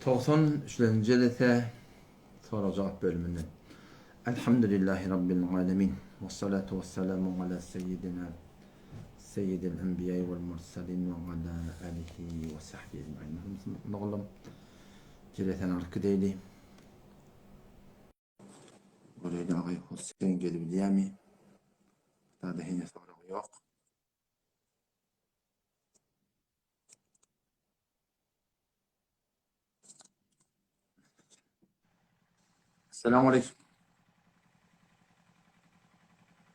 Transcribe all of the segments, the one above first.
93-nji jelese sorag-jogap bölüminden. Elhamdülillahi Rabbil alemin. Ve salatu ve selamu ala seyyidina seyyidil enbiya vel mursalin ve ala alihi ve sahbihi ecmaîn. Oğlum, jeleseni alyp gideyli. Göreyli agay Hüseyin gelebilýärmi? Daha hene sorag yok. Esselamu aleýkum.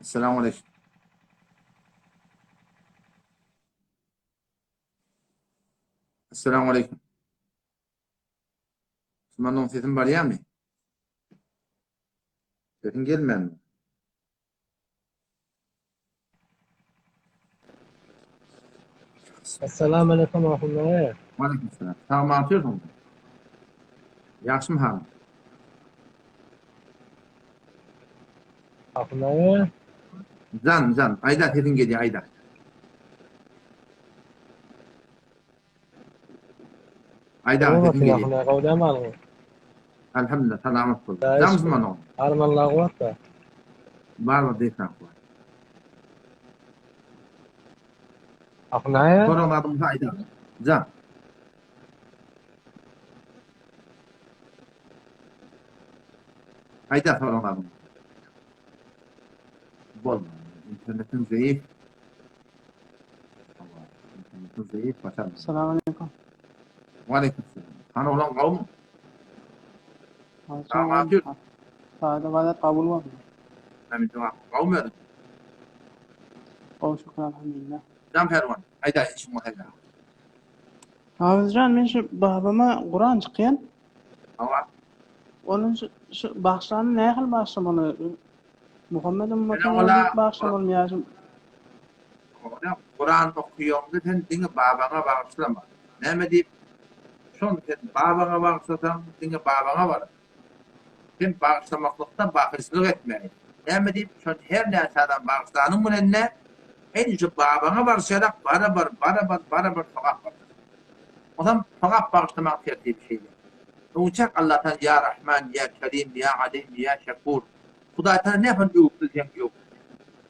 Esselamu aleýkum. Esselamu aleýkum. Osmanyň sesim barýarmy? Sesiň gelmänmi? Assalamu alaikum ahunlaý. Waleýkim salam. Sagmy otyrsyň? Ýagşymy halyň? Ahunlaý. Jan, jan. Aýda sesiň gelýär, aýda. Aýda sesiň gelýär. Ahunlaý, gowy dämi halyň? Alhamdulillah, salamat bol. Jan musulman ogul. Armanlar guwatda. Bar bar deýsan bar. Ahunlaý. Sorag zadyň bolsa aýda. Jan. Aýda sorag zadyň. Bol. Internetim zeýif. Internetim zeýif, başarmadım. Salam aleyküm. Waleýkim selam. Hany oglan gowmy? Salam aleyküm. Sade ibadet kabul bolsun. Amin jogap. Gowmy özüň? Gowy şükür elhamdülillah. Jan Perwan, aýda işiň bolsa aýda. Hafizjan men şu babama Kuran çykýan. Hawa. Onun şu, şu bagşlany nähili bagşlamaly? Muhammed ümmetine diýip bagşlamalymy ýa şu Kuran okuýaňda sen diňe babaňa bagyşlama. Näme diýip? Şony sen babaňa bagyşlasaň, diňe babaňa barar. Sen bagyşlamaklykda bahylçylyk etme. Näme diýip, şony her näçe adam bagyşlanyň bilen-de, edil şu babaňa barşarak barabar, barabar, barabar sogap gazanarsyň. Onsoň sogap bagyşlamagyň tertibi şeýle. Öňçäk Allahdan Ýa Rahman, Ýa Kerim, Ýa Alim, Ýa Şekur. Hudaýtagala nähili öwüp bilseň öw.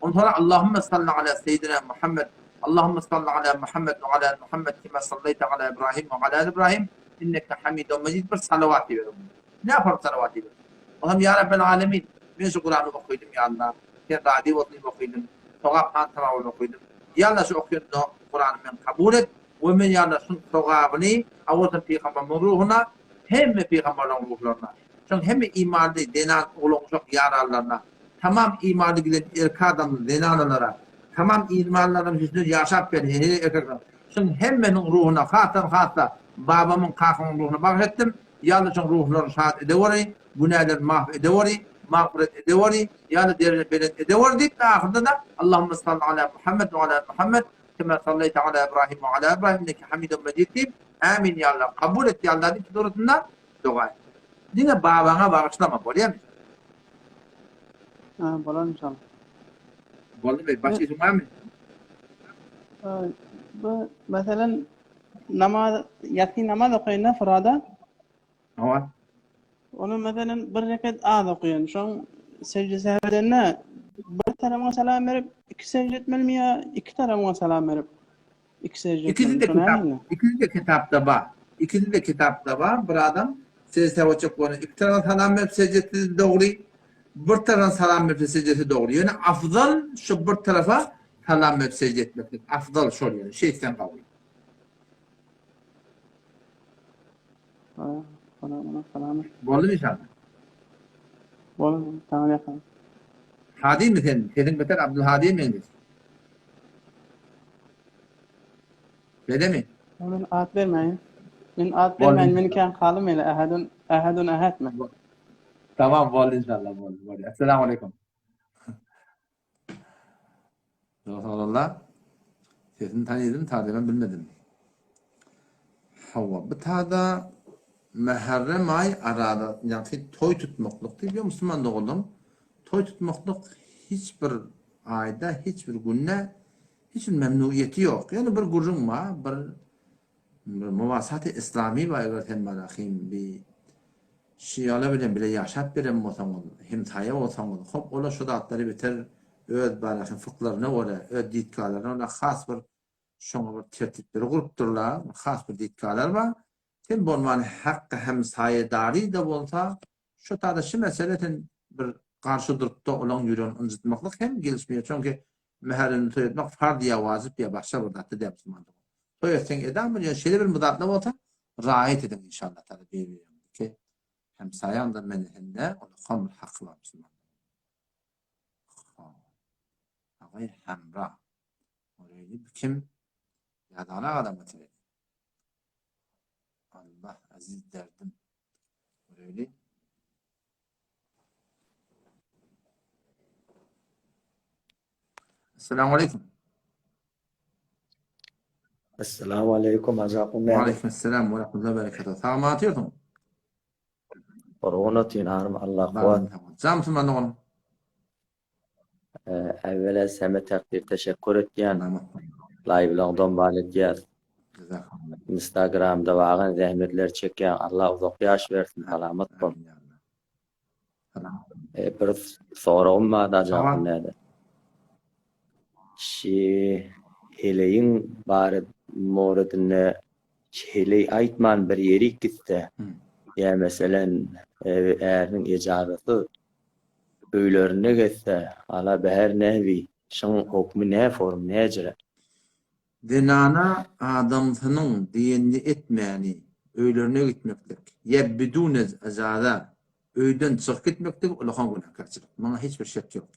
Onsoň Allahümme salli ala seýidina Muhammed, Allahümme salli ala Muhammed we ala ali Muhammed kema sallaýta ala Ibrahim we ala ali Ibrahim inneke Hamidun Mejid bir salawat iber. Ne yaparım salawat iber. Onsoň Ýa Rabbel Alemin men şu Kurany okydym ýa Allah. Sen razy bol diýip okydym. Sogap han sogap okydym. Ýa Allah şu okýan Kurany men kabul et we men ýa Allah şuň sogabyny awaldan pygamberimiň ruhuna hemme pygamberleriň ruhlaryna Şoň hemme imanly zenan oglan-uşak ýaranlaryna, tamam imanly giden erkek adamly zenanalara, tamam imanlarynyň hüsnüni ýaşap gelen heniz erkekler, şoň hemmesiniň ruhuna, hasam hassa babamyň, kakamyň ruhuna bagyş etdim. Ýa-da şoň ruhlaryny şat edeweri, günälerini maaf edeweri, magfyret edeweri, ýa-da dereje belent edeweri diýip-de ahyrda-da Allahumma salli ala Muhammed we ala Muhammed kema sallaýta ala Ibrahim we ala Ibrahim inneke Hamidun Mejid diýip, Ämin ýa Allah, kabul et ýa Allah diýip dogrusynda doga et. Diňe babaňa bagyşlama, bolýamy? Ha, bolar inşallah. Boldy başga işiň barmy? Bu meselen namaz, ýatsy namaz okaýanda furada. Hawa. Onu meselen bir rekat az okaýan. Şoň secde sehwedende bir tarapyňa salam berip, iki secde etmelimi ýa iki tarapyňa salam berip? Ikisi de kitap, ikisi de kitapda bar. Ikisi de kitapda bar. Bir adam secde etjek bolanda iki tarapa salam berip secde etse dogry, bir tarapa salam berse secdesi dogry. Ýöne afzal şu bir tarapa salam berip secde etmeklik. Afzal şol ýöne şeýtseň gawy. Boldumy inşallah? Boldy, saňa ýakyn. Hadimi sen? Sesiň beter Abdulhadiýe meňzeş. Şeýlemi? Men at bermäýin. Men at bermäýin, meni kän kalym ele ähedun ähedun ähet men. Tamam boldy inşallah boldy. Boldy. Esselamu aleýkum. Dostlar, sesini tanydym, tanyman bilmedim. Hawa, bu tada Muharrem aý arada, ýagny toý tutmaklyk diýip, musulman doganlarym, toý tutmaklyk hiç bir aýda, hiç bir günde hiç bir memnuiýeti ýok. Ýöne bir gürrüň bar, bir. Bir muwasaty islamy bar eger sen barahym bi şialar bilen bile ýaşap beren bolsaňyz, hemsaýa bolsaňyz, hop olar şu zatlary beter öz barahym fyklaryna görä, öz ditgalaryna görä has bir şoňa bir tertipleri gurupdyrlar, has bir ditgalar bar. Sen bolman hakky hemsaýadary-da bolsa, şu tada şu mesele sen bir garşy durupda olaň ýüregini ynjytmaklyk hem gelişmeýär. Çünki mähremini toý etmek farz ýa wajyp ýa başga bir zatda däl musulmanlyk. Toý etseň eda bolýar, şeýle bir zatlar bolsa raýat ediň inşallah taala bir-biriňizi. Hemsaýaňda men hende ola bir haky bar musulmanlyk. Agay Hemra. Orayly kim? Ýazana adam getireli. Allah aziz derdim. Göreli. Esselamu aleyküm. Esselamu aleyküm Hajy Ve aleyküm selam ve rahmetullahi ve berekatuhu. Sag mı atıyorsun? Gurgun otyn arym Allah kuwat. Jam musulman oğlum. Äwwela seme takdyr teşekkür etýän. Laýwlaňdan bal edýäs. Instagramda bagan zähmetler çekýäň Allah uzak ýaş bersin salamat bol. Bir soragym bar Hajy näde. Şi heleýiň bary moredinde heleý aýtman bir ýerik gitse ýa meselen äriniň ejazasyz Öýlerinde gezse, ala bäher näbi, şyň hokmy nä form näjire. Zenana adamsynyň diýenini etmäni, öýlerine gitmeklik, ýa bidune yjaza öýden çykyp gitmeklik ullakan günäkärçilik. Muňa hiç bir şek ýok.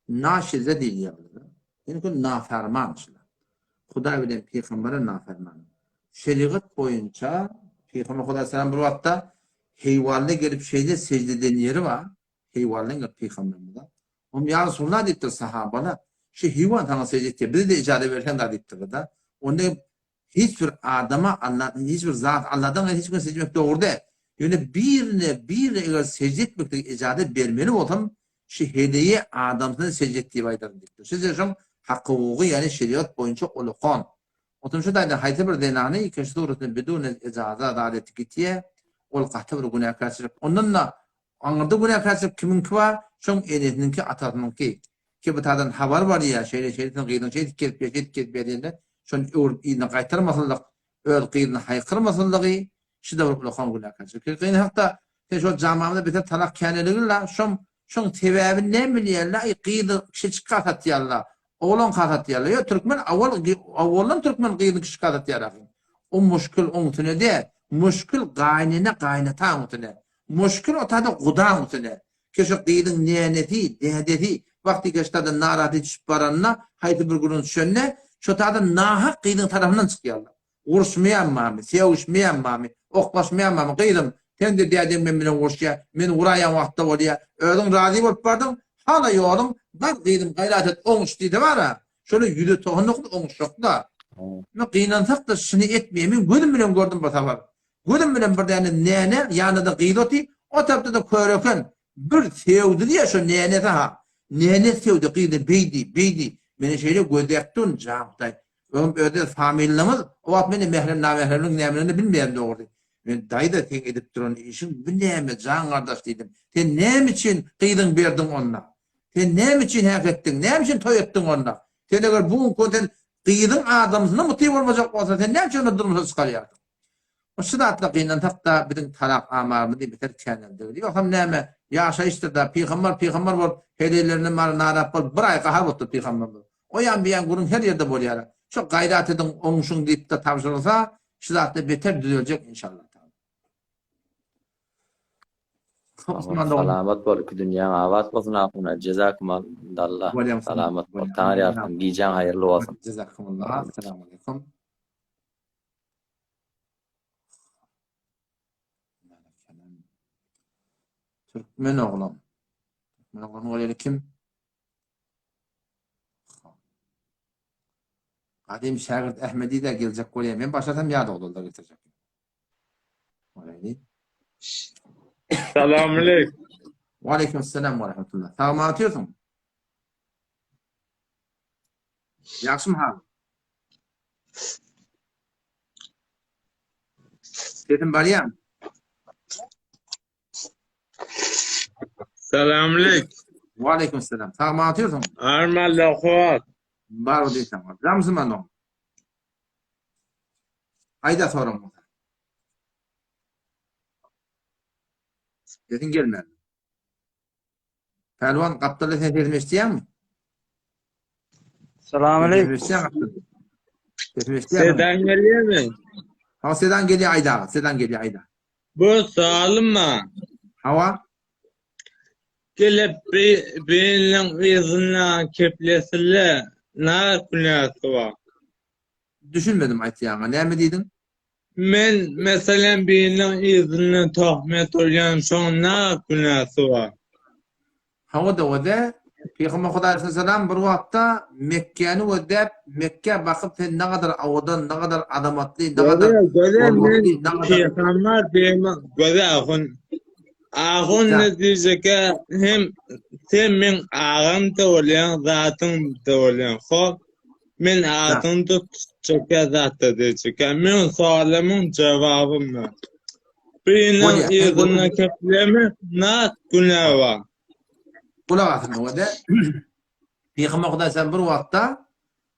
Naşize diýilýär bulara. Ýöne ki naferman şular. Hudaý bilen pygambere naferman. Şerigat boýunça Pygamber Hudaý salam bir wagtda Heýwalda gelip şeýle sejde eden ýeri bar. Heýwaldan gelip pygamberimize. Oňa ýa Resulallah diýipdir sahabalar. Şu heýwan saňa sejde etýär. Bize-de ijaza berseň da diýipdirler-de. Onda hiç bir adama Allah hiç bir zat Allahdan gaýry hiç kime sejde etmek dogry däl. Ýöne birine birine eger sejde etmeklige ijaza bermeli bolsam, şu heleýe adamsyna sejde et diýip aýdaryn diýipdir. Şu şoň hak-hukugy ýagny şerigat boýunça ulakan. Otuň şu taýda haýsy bir zenany ikinji suratynda bidune ejaza zat etip gitýä, ol gaty bir günäkärçilik. Ondan-da aňyrda günäkärçilik kimiňki bar, şoň enesiniňki, atasynyňky. Ki bu taýdan habar barýa, şeýle şeýle sen gyzyň şeýdip gezip ýör, şeýdip gezip ýör diýende, şony öwrüp yzyna gaýtarmasynlyk, öz gyzyny haýkyrmasynlygy, şu-da bir ulakan günäkärçilik. Ki gynansak-da, sen şol jamamyzda beter talak käneligi-la, şoň Şoň sebäbini näme bilýärler? Aý gyzy kişiçikka satýarlar. Oglanka satýarlar. Ýok türkmen awal awaldan türkmen gyzyny kişika satýar ahyryn. O muşkil oňsune däl. Muşkil gaýnene gaýnata oňsune. Muşkil o tada guda oňsune. Ki şo gyzyň nänesi, dädesi wagty ki şo tada narazy düşüp baranda haýsy bir gürrüň düşende şo tada nahak gyzyň tarapyndan çykýarlar. Uruşmaýan barmy, sögüşmeýän barmy, oklaşmaýan barmy, gyzym, sen-de dädeň men bilen uruşýar, meni uraýan wagtda bolýar, özüň razy bolup bardyň, hala ýoluň, bar gyzym, gaýrat et, oňuş diýse bar-a, şola 199 oňuşjak-da. Men gynansak-da şuny etmeýär, men gözüm bilen gördüm bir sapar. Gözüm bilen bir däne näne, ýanynda-da gyz oty, o tarapda-da köreken, bir sögdi diýýär şo nänesi-ha. Nänesi sögdi, gyzy beýdi, beýdi. Meni şeýle gözläpdi ony, jan Hudaý. Öňem özde familliňiz, o wagt men mährem namähremligiň nämeligini bilmeýän dogry. Men daýza seň edip duran işiň bu näme jan gardaş diýdim. Sen näme üçin gyzyň berdiň onda? Sen näme üçin häk etdiň? Näme üçin toý etdiň onda? Sen eger bu gün sen gyzyň adamsyna muty bolmajak bolsa sen näme üçin onda durmuşa çykarýarsyň? Şu zatla gynansak-da biziň talak amarymyzy beter käneldigini. Ýogsam näme, ýaşaýyşdyr-da, pygamber pygamber bolup, heleýlerinden bary narap bolup, bir aý gahar bolupdyr pygamberimiz. O ýan bu ýan gürrüň her ýerde bolýar. Şu gaýrat ediň, oňuşyň diýip-de tabşyrylsa, şu zatlar beter düzeljek inşallah. Salamat bol, iki dünýäň abat bolsun ahuna. Jezakumullah. Salamat bol. Taňry ýalkasyn. Gijäň haýyrly bolsun. Jezakumullah. Assalamu aleýkum. Türkmen oglan. Türkmen oglan bolýar kim? Gadym şägirt Ahmedi de geljek bolýar. Men başlasam ýa-da oglanlar getirjek. Olayly. Salam aleyküm. Wa aleyküm selam we rahmetullah. Sag mı atıyorsun? Ýagşymy hal? Sesim barýarmy? Salamalik. Waleýkim salam. Sag ma otyrsyň? Armalla kuwat. Bar diýseň. Jamsyman oň. Aýda soraň bolsa. Sesiň gelmän. Pälwan gapdalda sen sesimi eşidýäňmi? Salam Sesimi eşidýäň gapdalda. Sesimi eşidýäňmi? Sedan gelýärmi? Hawa sedan gelýär aýda aga, sedan gelýär aýda. Bu salyma. Hawa. Gelip biriniň yzyna keplesile na günäsi bar. Düşünmedim aýtýaňa. Näme diýdiň? Men meselem biriniň yzyndan tohmet urýan şoň na günäsi bar. Hawa-da o-da, Pygamber Hudaý aleyhisselam bir wagtda Mekgäni gözläp, Mekgä bakyp sen nagadar owadan, nagadar azamatly, nagadar Göze göze men hormatly, nagadar pygamber diýme göze ahun. Ahun Ja. ne diýjeke hem sen meň agam-da bolýaň zatym-da bolýaň hop. Men adyňy tutjak zatda diýjek. Men sowalamyň jogabym ýok. Biriniň yzyna kepleme nat günä bar. Gulak asyn oňa-da. Pygamber Hudaý sen bir wagtda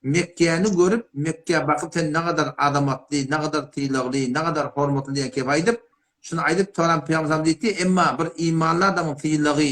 Mekgäni görüp, Mekgä bakyp sen nagadar azamatly, nagadar sylagly, nagadar hormatly diýen kep aýdyp, şuny aýdyp soňram Pygamber sallam diýipdi, emma bir imanly adamyň sylagy,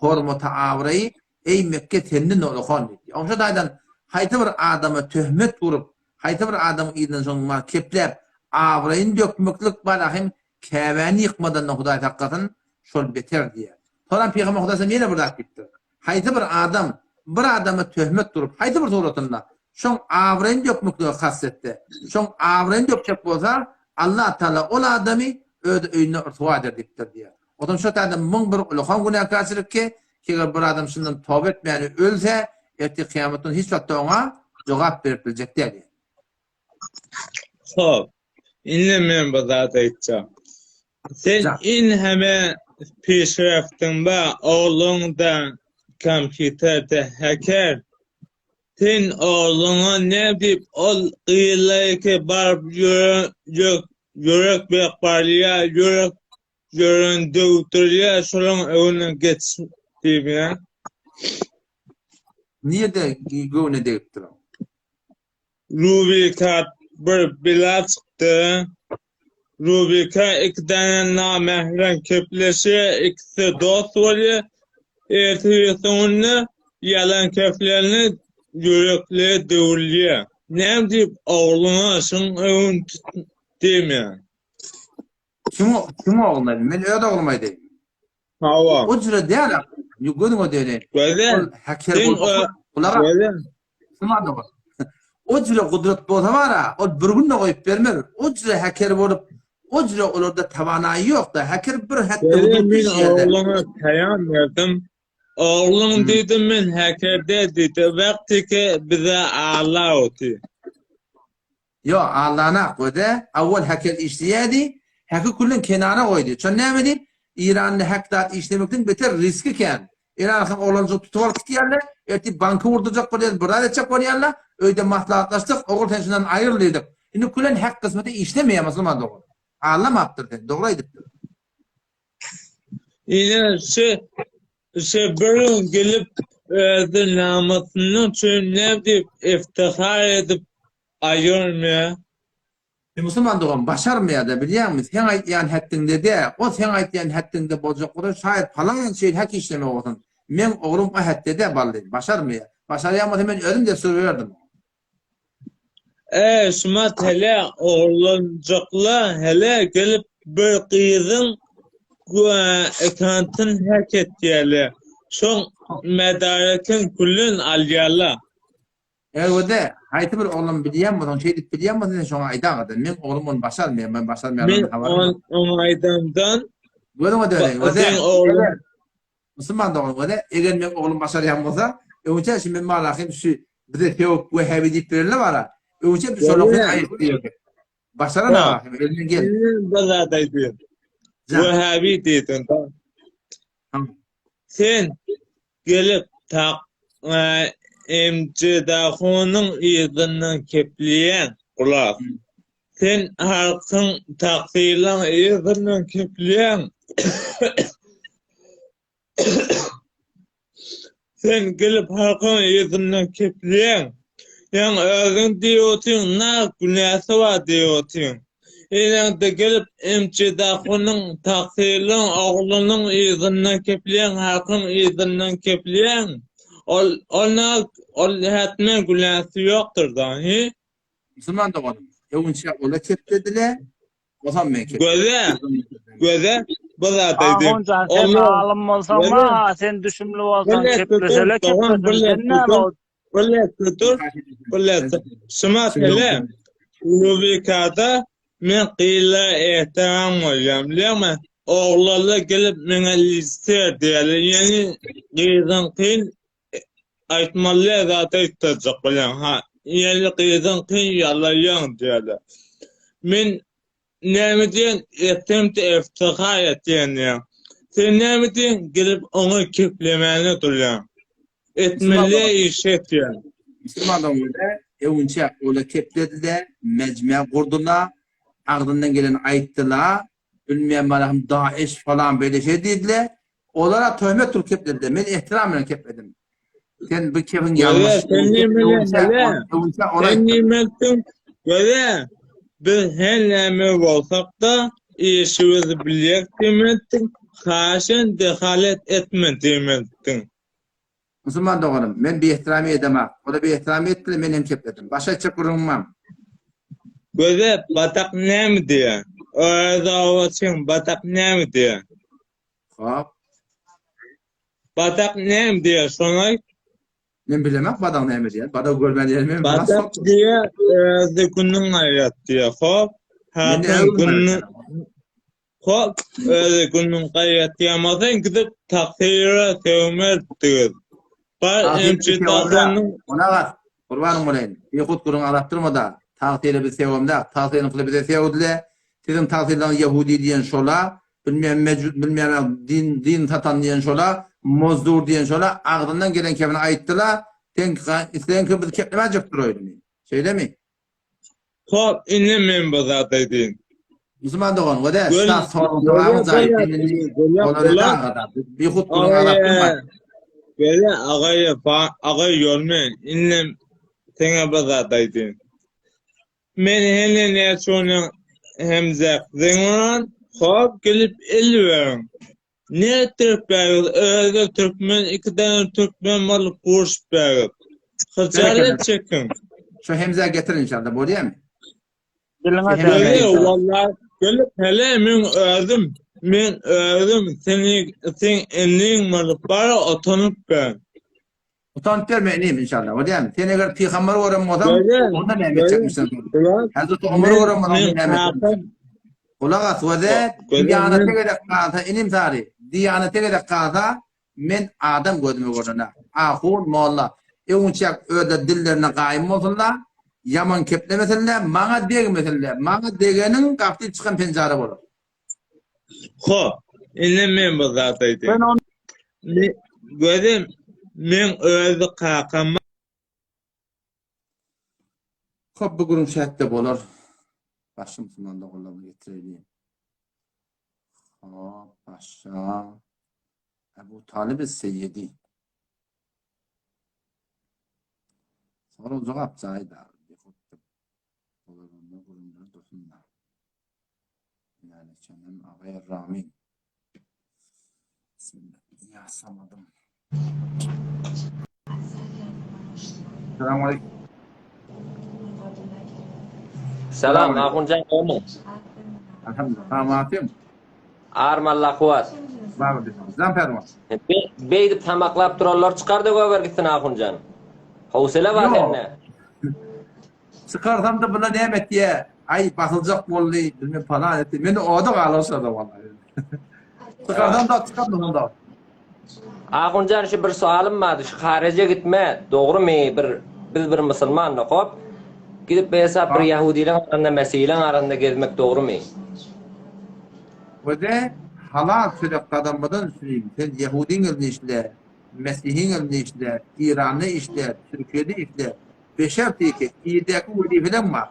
hormaty, abraýy Eý, Mekge senden ulakan diýdi. Oňşa taýdan haýsy bir adama töhmet urup, haýsy bir adamyň yzyndan şonuň bar kepläp, abraýyny dökmeklik bar ahim Käbäni ýykmadan-da Hudaý saklasyn, şol beter diýýär. Soňam Pygamber Hudaý sallam ýene bir zat diýipdir. Haýsy bir adam bir adama töhmet urup, haýsy bir suratynda şoň abraýyny dökmeklige kast etse, şoň abraýyny dökjek bolsa, Allah Tagala ol adamy öz öýünde ryswa eder diýipdir diýýär. Onsoň şo taýdan 1001 ulakan günäkärçilik ki, eger bir adam şundan toba etmäni ölse, ertir kyýamat güni hiç wagtda oňa jogap berip biljek däl. Hop. Indi men bir zat aýtjak. Sen in heme pişreftiň ba, ogluň da kompýuterde heker. Sen ogluňa ne diýip ol gyzlaýky baryp ýören ýürek berip barýar, ýürek ýören döwdürýär, şolaň öňüne geç diýip. Nirede göwne degipdir o? Rubika bir bela çykdy. Rubika iki däne namährem kepleşýär, ikisi dost bolýar. Ertiri soňunda ýalan keplerini ýürekleri döwülýär. Näme diýip ogluňa şuň öňüni tut diýmeýär. Kim kim ogluna? Men öz ogluma aýdaýyn. Hawa. O jüre däl. Gözüňe döneýin. Gözel. Ol haker bolsa, gulaga. Şuna bak. O jüre gudrat bolsa bara, ol bir günde goýup bermez. O jüre haker bolup, o jüre olarda tawanaýy ýok-da. Haker bir hetde gudrat Men ogluňa peýam berdim. Ogluň hmm. diýdim men haker däl diýdi. Wagtyky bize alla oty. Ýok, Allana göze, awwal haker işleýärdi, heki küllen kenara goýdy. Şon näme diýip, Iranda hek zat işlemekden beter riski kän. Iran hem oglanjygy tutup alyp gitýärler, ertir banky vurdurjak bolýar, bir zat etjek bolýarlar. Öýde maslahatlaşdyk, ogul sen şundan aýryl diýdik. Indi külen hek kysmeti işlemeýär musulman dogan. Allamapdyr sen, dogry aýdypdyr. Ine şu şu bir gün gelip özi namysyndan üçin näme diýip iftihar edip aýyrmaýar. E musulman dogan başarmaýar-da bilýäňmi seň aýtýan hetdiňde dä o seň aýtýan hetdiňde boljak bolsa şaýat palan şeýle hek işlemek bolsun meň oglum o hetde dä bally başarmaýar başarýan bolsa men özüm dessur bererdim oňa. E şumat hele oglanjykla hele gelip bir gyzyň ekantyn hek etýärler şoň medarekin külün alýarlar. Eger-de haýsy bir oglan bilýän bolsaň, şeýdip bilýän bolsaň, sen şoňa aýdagada, meň oglum ony başarmaýar, men başarmaýandygyna Men habarym ýok. oňa aýdamdan, Gözüňe döneýin, göze. Seň ogluň. Musulman dogan, göze, eger meň oglum başarýan bolsa, öňçe şu men malahym şu bize sögüp wehabi diýip bereli bara, öňçe biz şonuň bilen aýyp diýerdik. Başaran agahym, elinden gel. Bir zat aýdýan. Wehabi diýdiň. Sen gelip tak MJ Dahunyň yzyndan kepleýäň gulak. Sen halkyň takdyrlaň yzyndan kepleýäň. Sen gelip halkyň yzyndan kepleýäň. Ýaňy özüň diýip otyň, nagt günäsi bar diýip otyň. Eneňde gelip MÇ-dakynyň takdyrlaň oglunyň yzyndan kepleýäň, halkyň yzyndan kepleýäň. Ol ol nagt ol hetmen günäsi ýokdur da, hi? Musulman doganym, öwünçä ola kepledile, osam men kepledim. Göze, göze bu zat aýdayım. Ahunjan sen alym bolsaň ma, sen düşümli bolsaň keplesele keplesin, sen näme ol? Bir dur, bir Şumat hele, Rubikada men gyzlara ehtiram goýýan, bilýäňmi? Oglanlar gelip meňe liser diýýärler, ýöne gyzyň kyn Aýtmaly zat aýtdyrjak bolýaň ha ýeli gyzyň kyn ýalaýaň diýýärler. Men näme diýen etsemde iftihar etýän diýýän. Sen näme diýen gelip oňa keplemäne durýaň. Etmeli işi etýäň. Musulman doganlar öwünçä ola kepledide mejme gurdyla agzyndan geleni aýtdyla bilmeýän barahym daeş falan beýle şeý diýdile Olara töhmet turup keplediler. Men ehtiram bilen kepledim. Sen bu kebiň ýalňyş. Sen näme Göze, biz her näme bolsak-da, işimizi bilýäris diýmezdiň, haşen dehalet etme diýmezdiň. Musulman doganym, men biehtirami edemak. Ola biehtirami etdiler, men hem kepledim. Başga etjek gürrüňim bam. Göze, batak näme diýýär? Öz obaçyň batak näme diýýär? Hop. Badak näme diýýär şony aýt. Men bilemok badak näme diýýär. Badak görmän ýerim men Badak diýýär, özi günüň gaýrat diýýär. Hop. Hakyň günüň Hop, özi günüň gaýrat diýmezden gidip taksyra sögmezdigiz. Bar emçi daganyň Ona bak, gurbanyň bolaýyn. Bihut gürrüň arap durma-da. Tagsyry biz sögemzok. Tagsyryňkyny bize sögdüle. Siziň tagsyryňyz ýehudi diýen şola, bilmeýän mejud, bilmeýän din, din satan diýen şola, mozdur diýen şola, agzyndan gelen kebini aýtdyla. Sen isleýäňki biz keplemäjek duraýlymy? Şeýlemi? Hop, indi men bir zat aýdaýyn. Musulman dogan, o da ştat soruň jogabyny jaý. Bihut gürrüň arap durma. Göle agaýa, agaý ýolme, indi seňe bir zat aýdaýyn. Men hene näçe onuň hemzek zeňňan, hop gelip el beriň. Ne etdirip bägir, özi türkmen, iki däne türkmen bolup gurşup bägir. Hyjalet çekiň. Şu Hemzä getir inşallah, bolýamy? Diliňe Göle walla, gelip hele men özüm, men özüm seni sen iniň bolup bara utanyp ben. Utanyp berme inim inşallah, bolýamy? Sen eger pygamber gören bolsaň, onda näme etjekmişsin? Hazreti Omar gören bolsaň, näme etjekmişsin? Gulak as weze, diýanete gerek galsa inim sary, diýanete gerek galsa men adam gözüme görnene. Ahun, molla, öňünçäk özleri dillerine gaýym bolsunlar, ýaman keplemesinler, maňa degmesinler. Maňa degeniň gapdyp çykan penjara bolar. Hop, indi men bir zat aýdaýyn. Gözüm, meň özi kakam Hop bu gürrüň şätde bolar. Başym musulman doganlaryna getireýin. Hop başa. Ebu Talib Seyyidi. Sorag jogap jaýda. Bolar onda gürrüňler dursun da. Yani çenem agay Ramin. Bismillah. Ya samadım. Selamun aleyküm. Salam Ahunjan gowmy? Alhamdulillah. Salam Armalla kuwat. Bar diýip. Zam perwan. Beýdip tamaklap duranlar çykar da gober gitsin Ahunjan. Howsele bar sende. Çykarsam-da bular näme etýä? Aý, basyljak boldy, bilmem palan etdi. Meni oda galarşada wallahi. Çykarsam-da çykarmasam da. Ahunjan şu bir soalym bardy şu hareje gitme dogrymy bir biz bir musulman hop gidip bir hesap bir ýahudileň arasynda mesihileň arasynda gezmek dogrymy? Wede halal çörek gazanmadan üçin sen ýahudiň elinde işle, mesihiň elinde işle, Iranda işle, Türkiýede işle. Beşertiki, irdäki wezipeleň bar.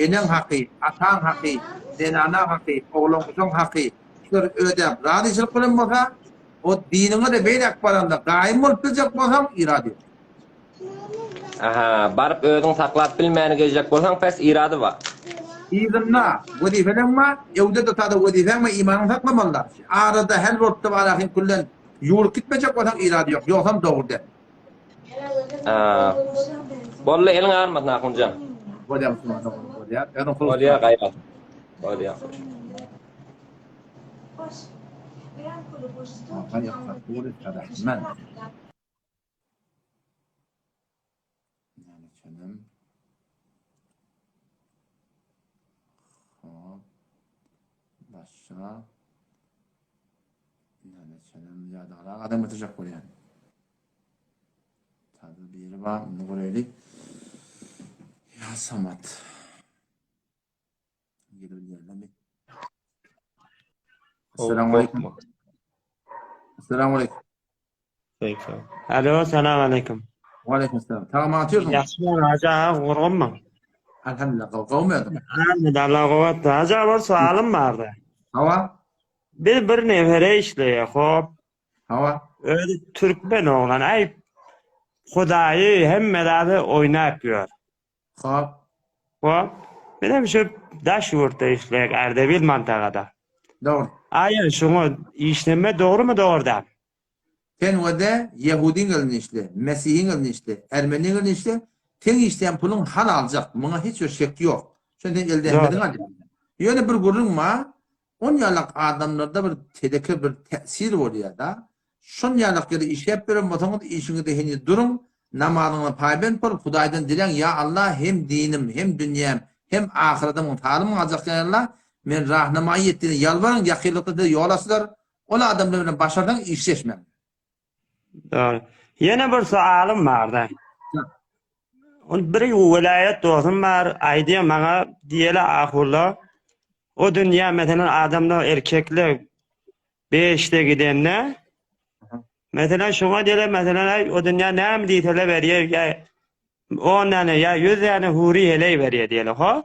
Eneň haky, ataň haky, zenanaň haky, oglan-guşaň haky, şulary ödäp, razyçylyk bilen bolsa, o diniňe-de beýläk baranda gaýym bolup biljek bolsaň, irady ýok. Aha, baryp özüň saklap bilmäni geljek bolsaň pes irady bar. Yzynda wezipeleň bar, öwde-de sada wezipäň bar, imanyňy saklamalyda. Arada häl bolupda barahyn küllen ýuwulyp gitmejek bolsaň irady ýok, ýogsam dogry däl. Boldy eliň agyrmasyn Ahunjan. Bolýar musulman dogan bolýar. Özüň Bolýar gaýrat. Bolýar. Başga näme çenem ýadarak adam ötejek bolýan. Taze biri bar, indi göreýli. Ýa Samat. Gelebilýärlermi? Assalamu alaykum. Assalamu alaykum. Alo, salam aleýkum. Waleýkim salam. Tagam atýarsyň? Ýagşy Hajy aga, gurgunmy? Alhamdulillah, gowy, gowmy özüň? Alhamdulillah, Allah gowatdy. Hajy aga, bir soalym bardy. Hawa. Biz bir nefere işleýär, hop. Hawa. Özi türkmen oglan, aý, Hudaýy hemme zady oýnap ýör. Hop. Hop. Menem şu daş ýurtda işleýär, Ardebil mantagada. Dogry. Aýa şuňa işleme dogrymy dogry däl? Sen wede ýehudyň elinde işle, mesihiň elinde işle, ermeniň elinde işle, seň işleýän puluň halaljak, muňa hiç bir şek ýok. Şony sen elde hemmesiňi alýaň. Ýöne bir gürrüň bar, on ýalak adamlarda bir teleke bir täsir bolýar-da. Şon ýalak ýerde işläp ýören bolsaňyz işiňizde heniz duruň, namazyňyza paýbent bolup Hudaýdan diläň, Ýa Alla hem dinim, hem dünýäm, hem ahyradymyň salym galjak ýa Alla, men rahnamaýy et diýen ýalbaryň, ýakynlykda size ýol açylar, ol adamlar bilen başarsaň işleşmäň. Dogry. Ýene bir soalym barda. Ol bir welaýat dostum bar, aýdýar maňa diýeli ahulla o dünýä meselen adamlar erkekler Beşde gidende Meselem şoňa diýle meselem aý o dünýä näme diýseler berýär ýa 10 däne ýa 100 däne huri heleý berýär diýeli ho.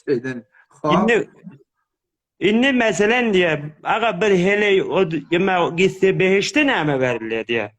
Şeýden. Ho. Indi indi meselen diýe aga bir heleý o ýa gitse behişde näme berilýär diýe.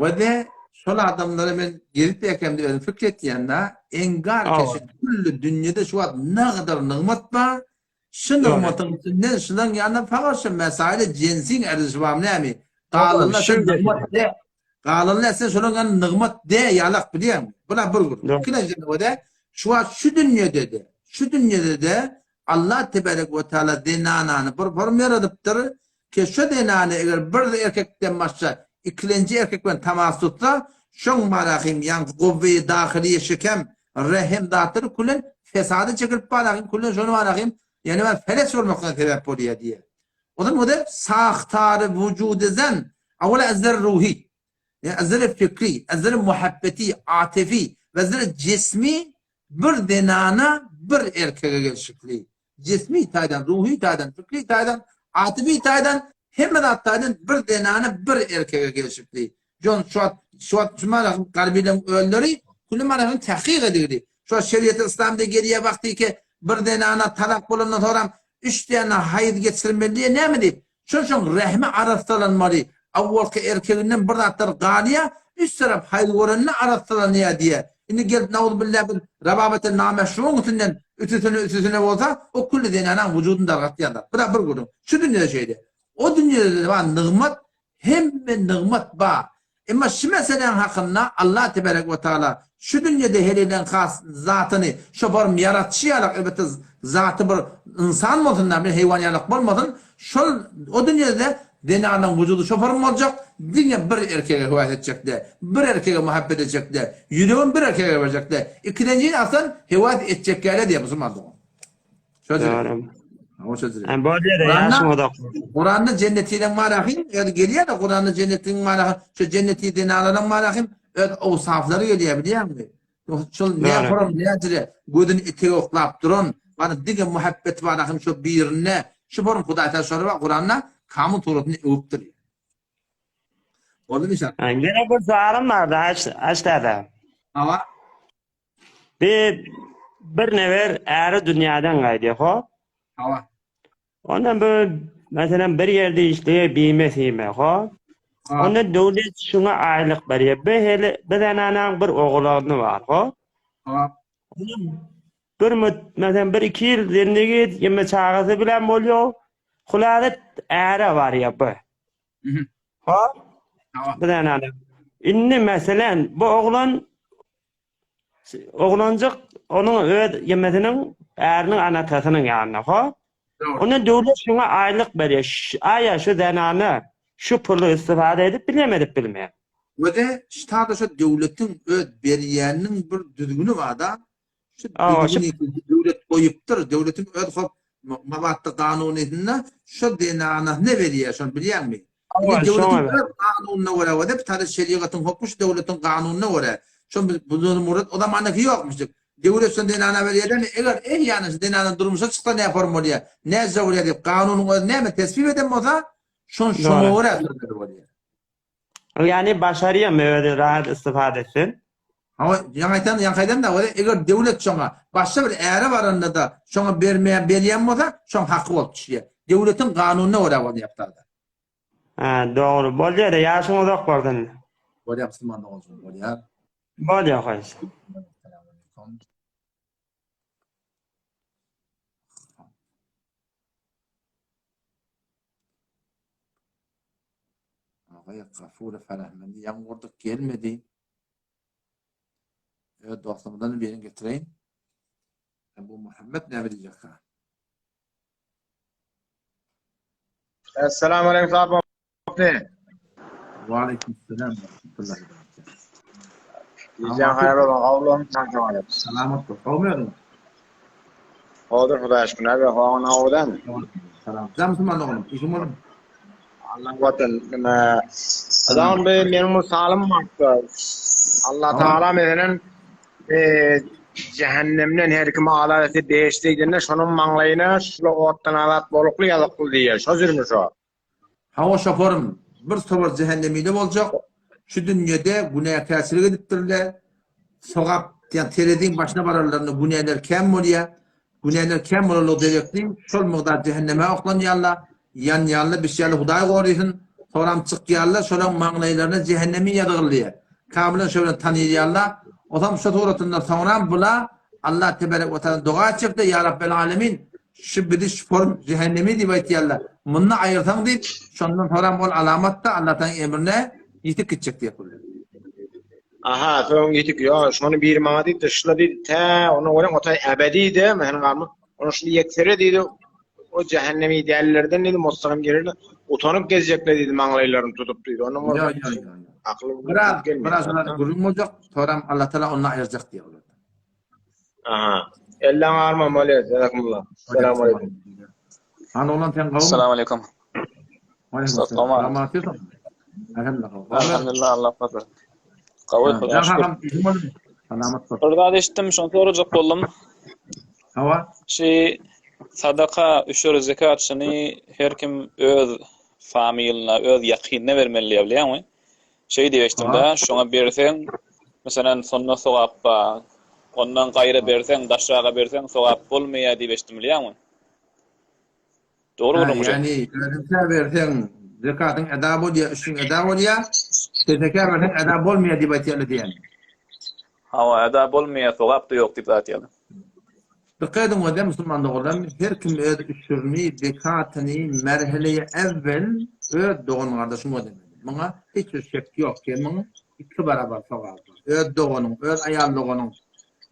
We-de şol adamlara men gezip ýakemde özüm pikir etýän-de, engar keşi külli dünýede şu wagt nagadar nygmat bar, şu nygmatyň içinden şulaň ýanynda fakat şu mesaili jensiň erzişi barmy nämi? Galanyna sen nygmat de, galanyna sen şolaň ýanynda nygmat de ýalak bilýäňmi? Bula bir gürrüň. Ikinjiden we-de şu wagt şu dünýede-de, şu dünýede-de Allah tebarek we taala zenanany bir form ýaradypdyr, Ki şu zenany eger bir erkekden başga ikilenji erkek bilen tamas tutsa, şoň marahym ýaňky gowweýi dahylyýe şikem, rehem zatlary külen fesada çekilip barahym külen şony marahym ýani bar feleç bolmaklyga sebäp bolýar diýýär. Ozan o-da sahtary wujudy zen awala azzer ruhi, ýa azzer fikri, azzer muhabbeti, atefi we azzer jismi bir zenana bir erkege gelşikli. Jismi taýdan, ruhy taýdan, fikri taýdan, atyfy taýdan, hemme zat taýdan bir zenana bir erkege gelşikli. Jon şu wagt şu wagt şu manasyň garbylaryň özleri külli manasyň tahkyk edildi. Şu wagt şeriaty yslamda gelýär wagty ki bir zenana talak bolandan soram üç däne haýyz geçirmeli diýe näme diýip Şol soň rehmi arassalanmaly, awwalky erkeginden bir zatlar galýar, üst tarap haýyr görende arassalanýar diýýär. Indi gelip nauzubilla bir rababete nameşruň üstünden üsüsine üsüsine bolsa, o külli zenanaň wujudyny dargatýarlar. Bu-da bir gürrüň. Şu dünýede şeýle. O dünýede-de bar nygmat, hemme nygmat bar. Emma şu meseläň hakynda Allah tebarek we taala şu dünýede heleýleň has zatyny şo barym ýaratşy ýalak elbetde zaty bir ynsan bolsun da bir heýwan ýalak bolmasyn şol o dünýede zenanlaň wujudy şo form boljak diňe bir erkege höwes etjekde bir erkege muhabbet etjekde ýüregini bir erkege berjekde ikilenjini aslan höwes etjekgäle diýýär musulman dogan. Doğru. Bolýar ýaşyň uzak. Kuranda jennetiniň manahy, ýa gelýär-de Kuranda jennetiniň manahy, şu jenneti zenanlaryň manahy öz owsaflary gelýär bilýäňmi? Şol ne horam näjire gözüni etege oklap duran, bana diňe muhabbeti bar ahym şu birine, şu forum Hudaý Taala şolar bar Kuranda Kamil suratyny öwüpdir. Boldy mi şa? Ýene bir soalym bardy, aç aç däde. Hawa. Bir bir nefer äri dünýäden gaýdýar, hop. Hawa. Ondan bu meselem bir ýerde işleýär bime sime, hop. Onda döwlet şuňa aýlyk berýär. Bir heli bir zenanaň bir ogulany bar, hop. Hawa. Bir meselem bir iki ýyl zindigi ýeme çagasy bilen bolýar. Hulasat äre barýar bu. Hop. Bir zenana. Indi meselem bu oglan Oglanjyk onuň öz ýemesiniň äriniň anatasynyň ýanynda, ho? Onda döwlet şuňa aýlyk berýär. Aýa şu zenana şu puly istifada edip bilýärmi, edip bilmeýär? Wede ştada şu döwletiň öz berýäniniň bir düzgüni barda. Şu düzgüni döwlet goýupdyr. Döwletiň öz hop mabatda kanunysynda şu zenanasyna berýär, şony bilýäňmi? Indi döwletiň öz kanunyna görä we de taly şerigatyň hokmy şu döwletiň kanunyna görä. Şo bu murat o zamandaky ýokmuşdyk. Döwlet şo zenana berýärmi? Eger eýýäni şu zenana durmuşa çyksa näme form bolýar? Näce bolýar diýip kanunyň özi näme teswip eden bolsa, şon şoňa görä sözleri bolýar. Ýani başarýarmy özi rahat istifade etsin? Hawa, ýaňy aýtan, ýaňky aýdan da, eger döwlet şoňa başga bir äre baranda-da şoňa bermeýän berýän bolsa, şoň haky bolup düşýär. Döwletiň kanunyna görä bolýar bu zat. Hä, dogry. Bolýar-da, ýaşyň uzak bolsun. Bolýar, musulman doganjygym, bolýar. Bolýar, hoş. Agay Gafura Farahmendi ýaňy gurduk gelmedi. Öz dostumyzdan birini getireýin. Ebu Muhammed näme diýjek ha? Esselamu aleýkum Sap Mufti. Wa aleýkum selam we rahmetullahi we berekatuh. Gijäň haýyr bolsun, gowulygyň jan sag Salamat bol. Gowmy özüň? Gowudyr Hudaýa şükür. Näme howaň gowudan? Salam. Sen musulman oglum, işiň bolmy? Allah watan. Nime? Adam be meniň mysalym bardy. Allah Taala meselen e, cehennemden her kim azat etse behişde gidende şonuň maňlaýyna şula otdan azat bolukly ýazykly diýýär. Şo jürmi şo? Hawa şoparym, bir towar jähennemide boljak, şu dünýede günäkärçilik edipdirler, sogap, ýagny tereziň başyna bararlarynda günäler kän bolýar, günäler kän bolanlygy derekli şol mygdar jähenneme oklanýarlar, ýanýarlar, bişýärler Hudaý gorysyn, soňram çykýarlar, şolaň maňlaýlaryna jähennemi ýazgylýar, kamylan şo bilen tanylýarlar, osam şo suratynda soňram bula Allah teberek we taala doga etjekde ýa Rabbel alemin Şu bizi şu form jähennemi diýip aýtýarlar. Munda aýyrsaň diýip, şondan soram ol alamat-da Allataň emrine ýitip gitjek diýip bolýar. Aha, soň ýitip, ýok, şony biri maňa diýipdir, şula diýdi, tä ona görä otaý ebedi-de, meniň galma, ona şuny ýeksere diýdi, o jähennemi dällerden diýdi, mustagym girerler, utanyp gezjekler diýdi, maňlaýlaryny tutup diýdi. Onuň Ýok, ýok, ýok, ýok. akyly Biraz, biraz gürrüň boljak, soram Allatala ondan aýyrjak diýip olar. Aha. Elden alma bolýar. Jazakumullah. Assalamu alaykum. Han oglan sen gowmy? Assalamu alaykum. Salamat. Elhamdülillah Allah fazl. Gawy Hudaýa şükür. Salamat bol. Bir zat eşitdim, şony sorajak boldum. Hawa. Şu sadaka, üşür, zekat şuny her kim öz familina, öz ýakynyna bermeli diýýär, bilýäňmi? Şeý diýip eşitdim-de, şoňa berseň, meselem, sonda sogap bar. Ondan gaýra berseň, daşraga berseň, sogap bolmaýar diýip eşitdim, bilýäňmi? Dogry Ha, gürrüňmi şo? ýagny özüňkä berseň, zekatyň eda bolýar, üçüň eda bolýar, kesekä berseň eda bolmaýar diýip aýtýarlar diýýäň. Hawa, eda bolmaýar, sogap-da ýok diýip zat aýtýarlar. Dykgat ediň wada musulman doganlarym her kim öz üşürini zekatyny merheleýi evvel öz dogan gardaşyň ödemeli. Muňa hiç bir şek ýok ki muň iki barabar sogaby bar. Öz doganyň, öz aýal doganyň,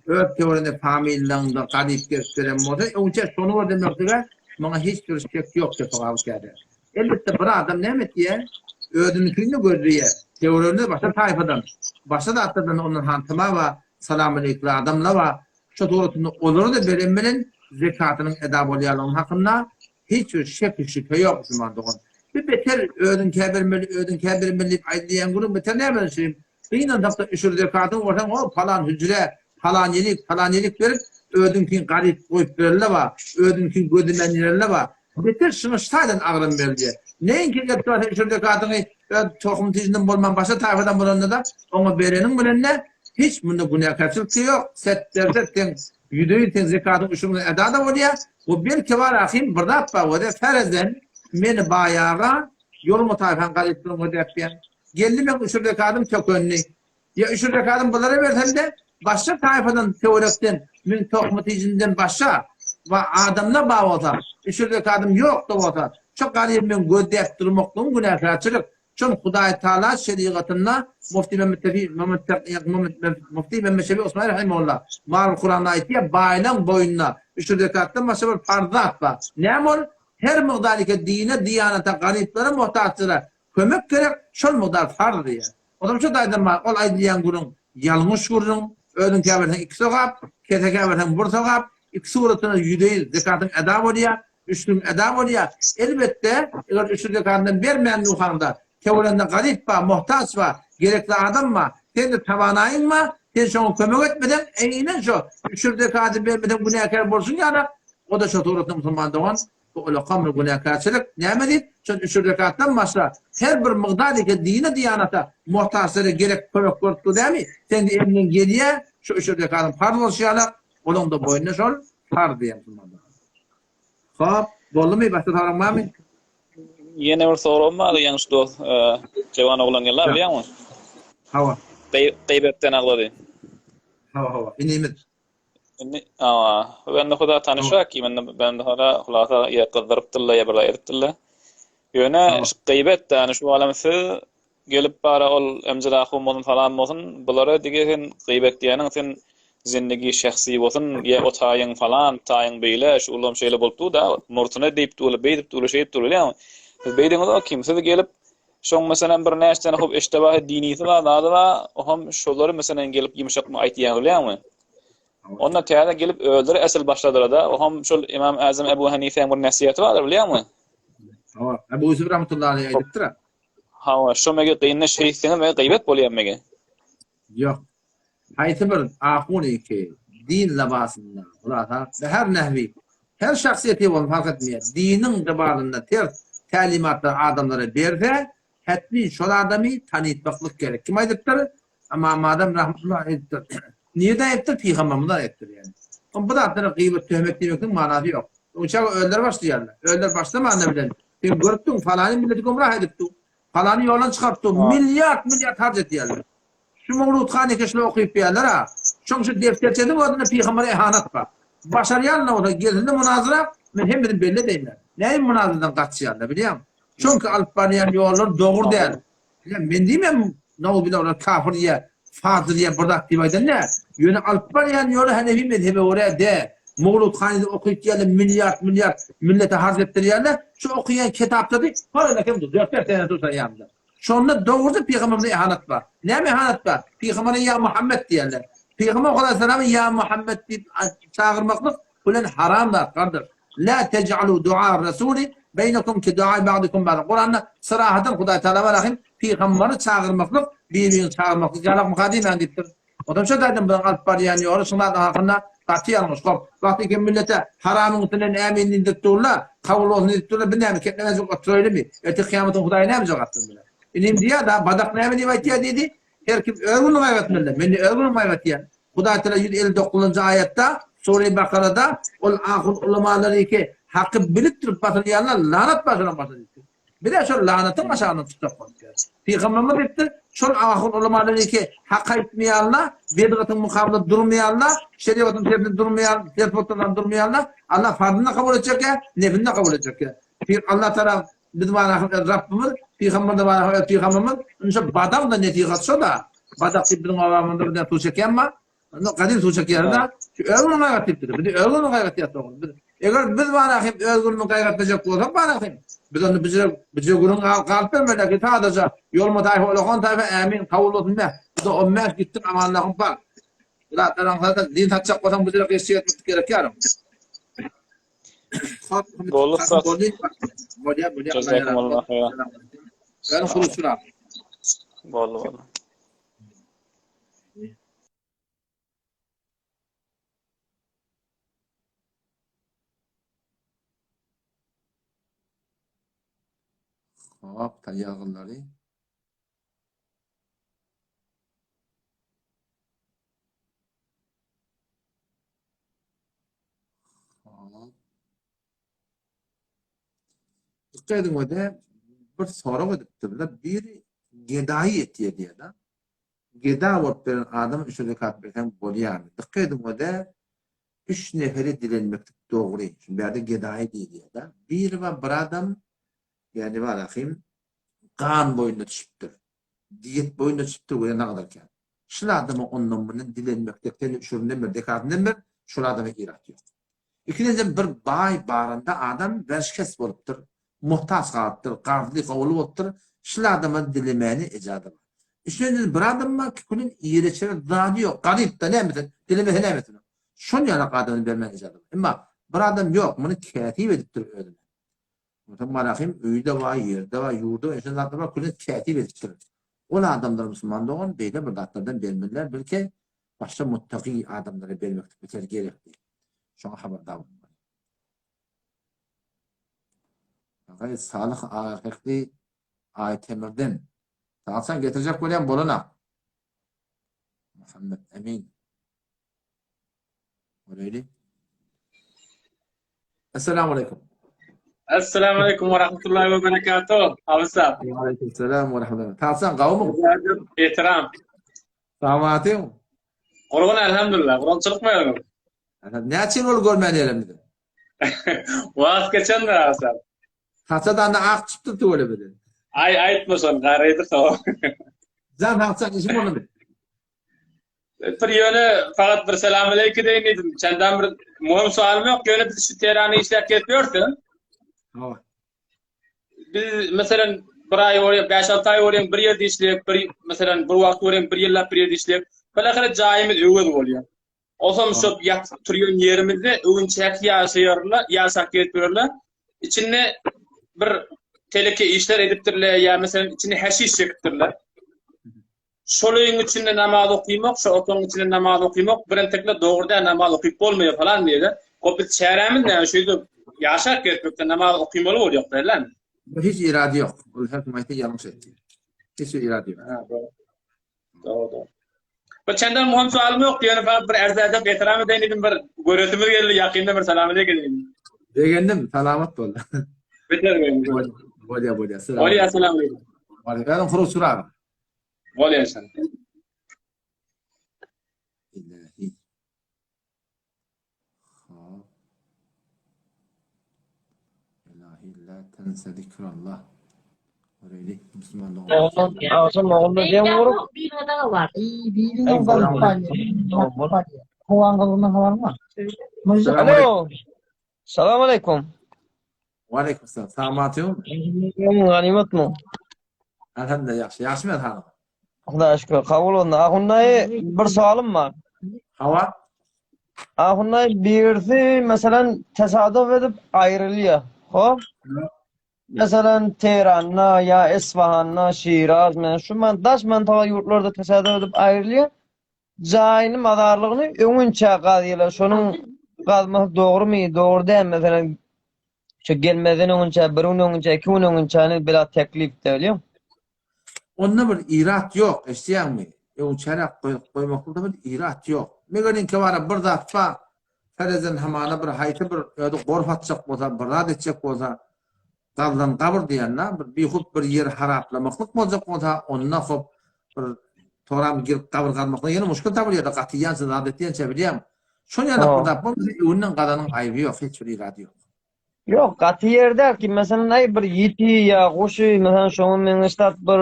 öz töwereginde familiýaňda garyp gezip beren bolsa öňçe şony ödemeklige muňa hiç bir şek ýok ki sogaby käde. Elbetde bir adam näme etýär? Özüniňkini gözleýär. Töwereginde başga taýfadan, başga zatlardan ondan hantama bar, salamaleýkli adamlar bar. Şu suratynda olara-da beren bilen zekatynyň eda bolýanlygynyň hakynda hiç bir şek-şübhe ýok musulman dogan. Bir beter özüňkä bermeli, özüňkä bermeli diýip aýdylýan gürrüň beter nämeden şeýle gynansakda üşür zekatyňy bolsaň o palan hüjre, palan ýerik, palan ýerik berip özüňkiň garyp goýup bereli bar, özüňkiň gözümen ýereli bar. Beter şuňa şu taýdan agram berilýär. Näinki gelip dursa üşür zekatyňy öz tohum-tijinden bolman başga taýfadan bolanda-da oňa bereniň bilen-de. Hiç munda günäkärçilik-de ýok. Setderde seň ýüze-ýüz seň zekatyň üşüriňe eda-da bolýar. We belki bar ahym bir zat bar wede ferezen meni baýaga ýoluma taýpaň garyplygyň ödäpýän. Geldi meň üşür zekatym tökendi. Ýa üşür zekatym bulara bersemde başga taýpadan töwerekden meň tohmy tijinden başga we adamlar bar bolsa üşür zekatym ýok-da bolsa şo garyby meň gözläp durmaklygym günäkärçilik. Şol Hudaý Taala şerigatynda Mufti Mehmet Tefi Mufti Mehmet Şefi Osmani rahimehullah Mal Kuranda aýtýar, baýlaň boýnuna üşür zekatdan başga bir parz zat bar. Näme ol? Her mugdar eke dine, diýanata, garyplara, muhtaçlara kömek gerek, şol mugdar farz diýýär. Ozam şo taýdan bar, ol aýdylýan gürrüň ýalňyş gürrüň, özüňkä berseň iki sogap, kesekä berseň bir sogap, iki suratynda ýüzeýüz zekatyň eda bolýar, Üçlügiň eda bolýar. Elbetde, eger üçlük zekandan bermän durkaňda, töwereginde garyp bar, muhtaç bar, gerekli adam bar, sende tawanaýyň bar, sen şoňa kömek etmeseň, eýnen şo üçlük zekady bermeseň günäkär bolşuň ýaly, o-da şo suratda musulman dogan, bu ulakam bir günäkärçilik. Näme diýip, şol üçlük zekatdan başga her bir mygdar eke dine diýanata muhtaçlara gerek kömek bolup dur dämi? Seň-de eliňden gelýär, şo üçlük zekadyň parz bolşy ýaly, olaň-da boýnuna şol parz diýýär musulman dogan. Hop, boldumy? Başga soragyň barmy? Ýene bir soragym bardy, ýaňy şu dost, jewan oglan geldi, bilýäňmi? Hawa. Gyýbetden agzady. Hawa, hawa. Inimiz. Indi, hawa. Bende huda tanyşrak, indi bende huda hulasa ýa gyzdyrypdyr-la, ýa bir zat edipdir-la. Ýöne şu gyýbet, ýani şu alem siz Gelip bara ol Emjid ahun bolsun falan bolsun bulara dige sen gyýbet diýeniň sen zindigi şahsy bolsun ýa o taýyň falan taýyň beýle şu ulam şeýle bolup dur da murtuna diýip dur beýdip dur şeýdip dur bilýäňmi siz beýdiňiz kim siz gelip şoň meselem bir näçe tane hop eştebahy dinisi bar zady bar oham şolary meselem gelip ýumşakmy aýtýaň bilýäňmi onda täze gelip özleri esel başladylar da oham şol Imam Azam Ebu Hanifäň bir nesihaty bardyr bilýäňmi Hawa, Ebu Ýusuf rahmetullahi aleýh aýdypdyr. Hawa, şo mege gynna şeýtseňiz mege gyýbat bolýar mege. Ýok. Haýsy bir ahuny ki din labasynda, hulasa, be her nehwi, her şahsyýeti bolsun fark etmeýär, diniň gybalynda ters tälimatlary adamlara berse, hetmin şol adamy tanytmaklyk gerek. Kim aýdypdyr? Ymam Azam rahmetullah aýdypdyr. Nirede aýdypdyr? Pygamberimiz aýdypdyr ýani. Oň bu zatlara gyýbat töhmet diýmekligiň manasy ýok. Oňça özleri başlaýarlar. Özleri başlamanda bilen Sen görüpdiň, falany milleti gümrah edipdi. Falany ýoldan çykarypdy. Milliard milliard harç etýärler. Şu Mawlud han eke şuny okyp ýärler-a. Şoň şu defterçesiniň özünde pygambere ehanet bar. Başarýan bolsa gelsin-de munazara, men hemmesini belli edeýin-le. Näme munazaradan gaçýarlar bilýäňmi? Çünki alyp barýan ýollary dogry däl. Ýa men diýmem, nauzubilla olar kafir ýa fajyr ýa bir zat diýip aýdan däl. Ýöne alyp barýan ýoly Hanefi mezhebe görä däl. Mowlud hanyny okytýarlar milliard milliard millete harç etdirýärler. Şu okaýan kitaplary hol kem dur. Dört bäş sene dursa ýanynda. Şonda dogruda pygamberimize ihanet bar. Näme ihanet bar? Pygambere ýa Muhammet diýýärler. Pygamber aleyhissalamy ýa Muhammet diýip çagyrmaklyk bilen haram zat gardaş. La tej'alu du'a rasuli beýnekum ke du'a ba'dikum ba'da. Kuranda sarahatdan Hudaý Taala Rahim pygamberi çagyrmaklyk bir-birini çagyrmaklyk ýalakmyka diýmäň diýipdir. Ondan şo taýdan biziň alyp barýan ýoly şuň zadyň hakynda gaty ýalňyş. Hop, wagty kim millete haramyň üstünden ämin diýdirip durlar, kabul bolsun diýip durlar, biz näme keplemezlik oturaýlymy? Ertir kyýamatyň Hudaýa näme jogap bermeli? Inim diýýär-da, badak näme diýip aýtýar diýdi. Her kim öz gününi gaýgytmaly. Men öz günümi gaýgytýan. Hudaý Teala 159-njy aýatda, Sure Bakarada, ol ahun ulamalary ki, haky bilip durup basylýanlar lanat bar şolaryň başyna diýipdir. Biz-ä şol lanatyň aşagyndan çykjak bolup ýörüs. Pygamberimiz diýipdir, şol ahun ulamalary ki, hak aýtmaýanlar, bidgatyň mukabylynda durmaýanlar, şerigatyň tersine durmaýan, ters bolup durmaýanlar, Allah farzyny-da kabul etjek-ä, neflini-de kabul etjek-ä. Allah Teala biz barahym öz Rabbymyz, pygamber-de barahym öz pygamberimiz. Indi şo badaň-da nesihaty şo-da. Badak diýip biziň obamyzda bir däne suw çekýän bar. Onda gadym suw çekýär-de, şu öz günüňi gaýgat diýipdir. Biz öz günümizi gaýgatýas dogry. Biz eger biz barahym öz günümizi gaýgatmajak bolsak barahym, biz onda bijire bijire günüň galyp bermeli ki sadaja ýolma taýfa olakan taýfa ämin kabul bolsun be. Bu da 15 gitsin amanlahym bar. Bu zatlar aňsat din satjak bolsaň bijire geçjek etmek gerek ýarym. Boldy ussat. Bolýar, bolýar. Jazakumullah haýra. Ben huruşura. Boldy, boldy. Hop, taýýarlary. Hop. Dikkat ediň öde bir sorag edipdirler. Biri gedaýy etýär diýýär-de. Geda bolup beren adama üçer zekat berseň bolýarmy? Dikkat ediň öde üç neferi dilenmeklik dogry. Şimdi bärde gedaýy diýilýär-de. Biri bar bir adam ýani bar ahim gan boýunda düşüpdir. Diýet boýunda düşüpdir we nagdar kän. Şul adama ondan mundan dilenmekde sen üşürinden ber, zekatyndan ber, şol adama irat ýok. Ikinjiden bir baý baranda adam werşikes bolupdyr, muhtaç galypdyr, garzly, gowuly bolupdyr, şul adama dilemäne ejaza bar. Üçünjiden bir adam bar ki külün iýere-içere zady ýok, garyp-da nämesin, dilemese nämesin. Şol ýalak adama bermäne ejaza bar. Emma bir adam ýok, muny kätip edipdir özüne. Onsoň Marahym öýi-de bar, ýeri-de bar, ýurdy bar, ençeme zatlar bar, külüni kätip edipdir. Ol adamlar musulman dogan beýle bir zatlardan bermeliler, belki başga muttaky adamlara bermeklik beter gerekdi. Şoňa habardar bolmaly. Agaý Salyh aga hekli Aýtemirden. Salsaň getirjek bolýan bolana. Muhammet Emin. Göreli. Esselamu aleýkum. Esselamu aleýkum we rahmetullahi we berekatuh. Abysap. Wa aleýkum selam we rahmetullah. Tagsan gawmy? Ehtiram. Samatyň. Gurgun elhamdülillah. Gurgunçylyk mı ýöne? Näçe ýyl boldy görmän ýerimizi? Wagt geçendir abysap. Saçadan da ak çypdyr tüwelemede. Aý aýtma şony garydyk o. Jan hakçan işim boldy. Bir ýöne fakat bir selam aleyküm deýin diýdim. Çendan bir muhim soalym ýok. Ýöne biz şu Tehranda işläp gelip ýörse. Hawa. Biz meselem bir aý bolýar, 5-6 aý bolýar, bir ýerde işleýip, bir meselem bir wagt bolýar, bir ýyllap bir ýerde işleýip, bir jaýymyz öwez bolýar. Osam şo ýatyp turýan ýerimizde öwünçäki ýaşaýarlar, ýaşap gelip ýörler. Içinde bir teleke işler edipdirler, ýa meselem içinde häşiş çekipdirler. Şol öýüň içinde namaz okymak, şo otagyň içinde namaz okymak birentekler dogry däl, namaz okyp bolmaýar falan diýýärler. Hop biz çärämiz näme şu ýerde ýaşap gezmekde namaz okymaly bolýak dälmi? Hiç irady ýok. Ol her kim aýtsa ýalňyş aýtýar. Hiç bir irady ýok. Ha, dogry. Dogry, dogry. Bir çenden muhim soalym ýok, ýöne fakat bir ärz edip ehtiram edeýin diýdim, bir göresimiz geldi, ýakynda bir salam aleýk edeýin. Begendim, salamat bol. Beter begendim. Bolýa, bolýa. Bolýa, salam aleýkum. Bolýa, huruç surap. Bolýa inşallah. Ilahi. Hop. Ilahi la tense zikrallah. Göreli Müslüman dogan. Agşam ogulda dem gurup. Alo. Salam aleyküm. Wa aleyküm selam. Salamat ýok. Ganimat mı? Elhamdülillah ýagşy. Ýagşy men hanym. Hudaýa şükür. Kabul bolsun. Ahundaýy bir soalym bar. Hawa. Ahundaýy birisi meselem tesadüf edip aýrylýar. Hop. Meselem Tehranda ýa Esfahanda, Şiraz, men şu man daş mantaga ýurtlarda tesadüf edip aýrylýar. Jaýyny, mazarlygyny öňünçä gazýarlar. Şonuň gazmasy dogrumy, dogry dälmi? Meselem şu gelmezden öňünçä, bir gün öňünçä, iki gün öňünçäni bila teklip bilýäň. Onda bir irat ýok, eşidýäňmi? Öňçäräk goýmaklykda bir irat ýok. Megeriňki bara bir zat bar, Ferezen hamana bir haýsy bir özi gorf atjak bolsa, bir zat etjek bolsa, gazlan gabyr diýende, bir bihut bir ýeri haraplamaklyk boljak bolsa, onda hop bir toram girip gabyr gazmaklyk ýene muşkil tapylýar-da, gaty ýança zat etýänçä bilýäň. Şol ýaly bir zat bolmasa, öňünden gazanyň aýby ýok, hiç bir irady ýok. Ýok, gaty ýer däl ki, meselem, aý bir ýiti ýa guşy, meselem, şoňa meňzeş zat bir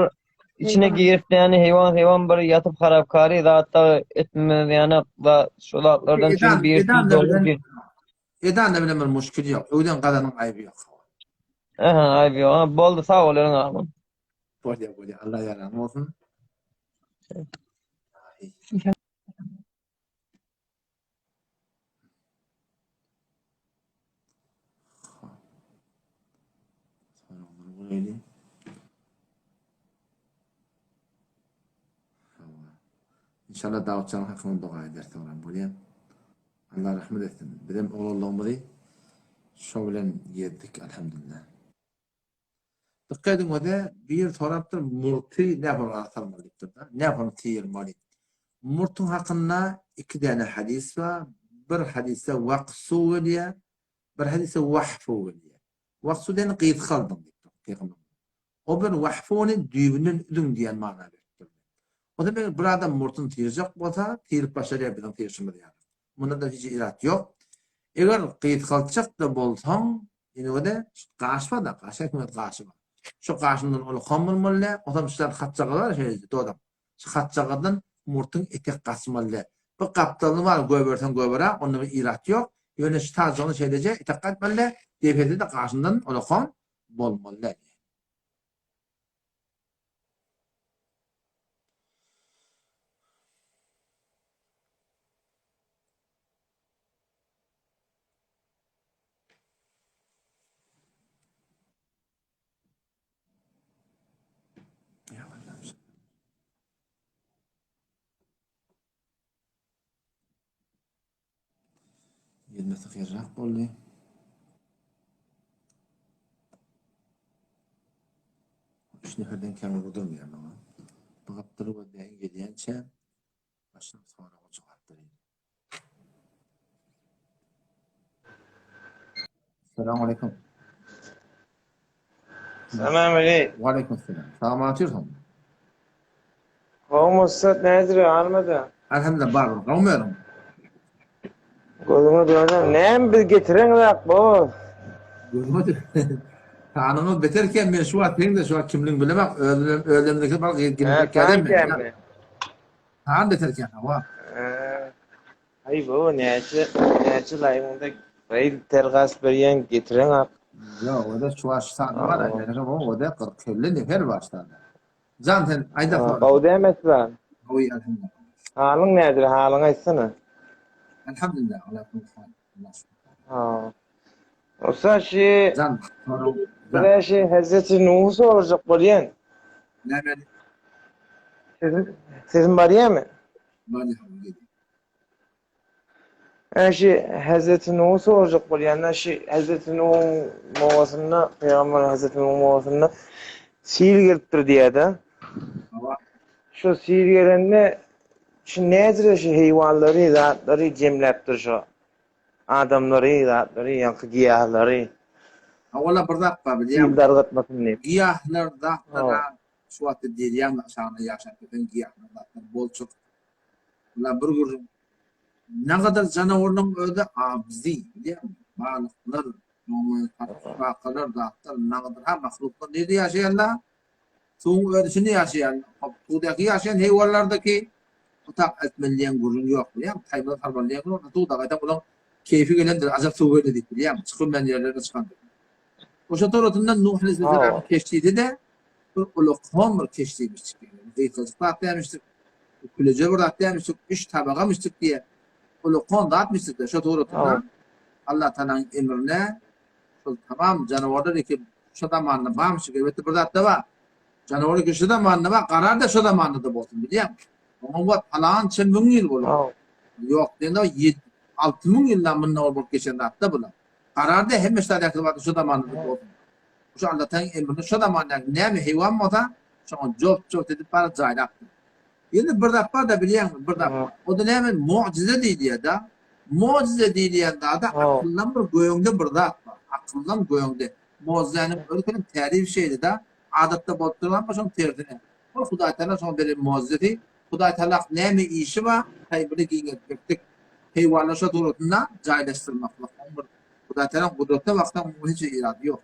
içine girip ýani heýwan heýwan bir ýatyp harapkary zat dagy etmez ýanak da şo zatlardan üçin bir Edan bilen Edan bilen bir muşkil ýok. Öwden gazanyň aýby ýok. Aha, aýby ýok. Ha, boldy, sag bol, eliňe agam. Bolýar, bolýar. Allah ýaraň bolsun. İnşallah Dawutjan hakyna doga eder soňra bolýar. Allah rahmet etsin. Bizem oglanlygymyzy şo bilen gezdik elhamdülillah. Dikkat ediň öde bir sorapdyr murty nähili salmaly diýipdir-de. Nähili syrmaly. Murtuň hakynda iki däne hadys bar. Bir hadysda waqsu gelýär. Bir hadisde wahfu gelýär. Wahsu diýeni gysgaldyň diýipdir pygamberimiz. O bir wahfuny düýbünden üzüň diýen mana beripdir. O zaman eger bir adam murtuny syrjak bolsa, syryp başarýar biziň syryşymyz ýaly. Munda-da hiç irat ýok. Eger gysgaltjak-da bolsaň, ine-de şu gaş bar-da, gaş hepimiz gaşy bar. Şu gaşyňdan ulakam bolmaly däl, ozam şu zat hatjagaz bar şeýle dodak. Şu hatjagazdan murtuň etek gaçmaly däl. Bu gapdalyny bar göberseň göber-ä, onda bir irat ýok. Ýöne şu tajygyny şeýleje etek gaçmaly däl, depesi-de gaşyndan ulakam bolmaly däl. Gelmesi kynrak boldy. Üç neferden kän vurdurmaýar maňa. Bu gapdaly gözleýän gelýänçä başdan soraga jogap bereýin. Salam aleyküm. Salam aleyküm. Wa aleyküm selam. Salam otyrsyň. Gowmy ussat nädire almada. Elhamdülillah bar bir gowmy özüň. Gözüňe dönem. Näme biz getireňzak bu. Gözüňe dönem. Sanyňyz beter kem men şu wagt seň de şu wagt kimligiňi bilemok özüm özlemdeki bar He san kemmi. San beter eken hawa. Aý baba näçe näçe laýyňda reýd tergas berýän getireň ak. Ýok, o-da çuwaş sany bar, meniňem o-da 40-50 nefer bar ştada. Jan sen aýda sor. Gowy dämi Esra? Gowy elhamdülillah. Halyň nädir, halyňy aýtsana. Elhamdülillah, ala kulli hal. Allah şükür. Ha. Ussa şi Jan, sorag. Bire şi Hazreti Nuhu sorajak bolýan. Näme? Sesim, sesim barýamy? Barýar, gelýär. Ä şi Hazreti Nuhu sorajak bolýan-da, şi Hazreti Nuhuň mowasynda, pygamber Hazreti Nuhuň mowasynda sil gelipdir diýýär-de. Hawa. Şo sil gelende şu nädire şu heýwanlary, zatlary jemläpdir şo. Adamlary, zatlary, ýaňky giýahlary. Hawa-la bir zat bar bilýäňmi? Sil dargatmasyn diýip. Giýahlar zatlar şu wagtda derýaň aşagynda ýaşap ýören giýahlar zatlar bolçuk. Bular bir gürrüň. Nagadar janawarlaryň özi abzy, bilýäňmi? Balyklar, bakalar, zatlar, nagadar ha mahluklar nirde ýaşaýarlar? Suwuň öz içinde ýaşaýan, suwdaky ýaşaýan heýwanlardaky otag eltmeli diýen gürrüň ýok bilýäňmi? Taýmaly salmaly diýen gürrüň ýok. Suwda gaýtam olaň keýpi gelendir, ajap suw geldi diýip bilýäňmi? Çykylmaýan ýerlerine çykandyr. Oşa tarapyndan Nuh aleyhisselamyň keşdisi-de bir ulakon bir keşdimişdik. Gysgajyk zat dälmişdik, küleje bir zat dälmişdik, üç tabagamyşdyk diýe. Ulakon zatmyşdyk-da. Şo suratynda Allah Tagalaň emrine Şol tamam janawarlar eke şo zamanda barmyş elbetde bir zatda bar. Janawar eke şo zamanda bar, garar-da şo zamanda-da bolsun bilýäňmi? Oňa wagt palança müň ýyl bolar. Ýok diýende ýedi, 6000 ýyldan mundan owal bolup geçen zatda bular. Garar-da hemme zat ähli wagt şo zamanda-da bolsun. Şu Allataň emrine şo zamanda näme heýwan bolsa, şoňa jort-jort edip baryp jaýlapdyr. Ýene bir zat bar-da bilýäňmi, bir zat bar. O-da näme? Mu'jize diýilýär-de. Mu'jize diýilýän zada akyldan bir göňde bir zat bar. Akyldan göňde. Mu'jizäniň özi hem tärifi şeýle-de. Adatda bolup duran bolsa şonuň tersine. Ol Hudaý Tagala şoňa beren mu'jizesi. Hudaý Tagala näme işi bar? Taýbyny giňeltmeklik. Heýwanlary şo suratynda jaýlaşdyrmaklyk. Onuň bir Hudaý Tagalaň gudratyna baksaň muňa hiç irady ýok.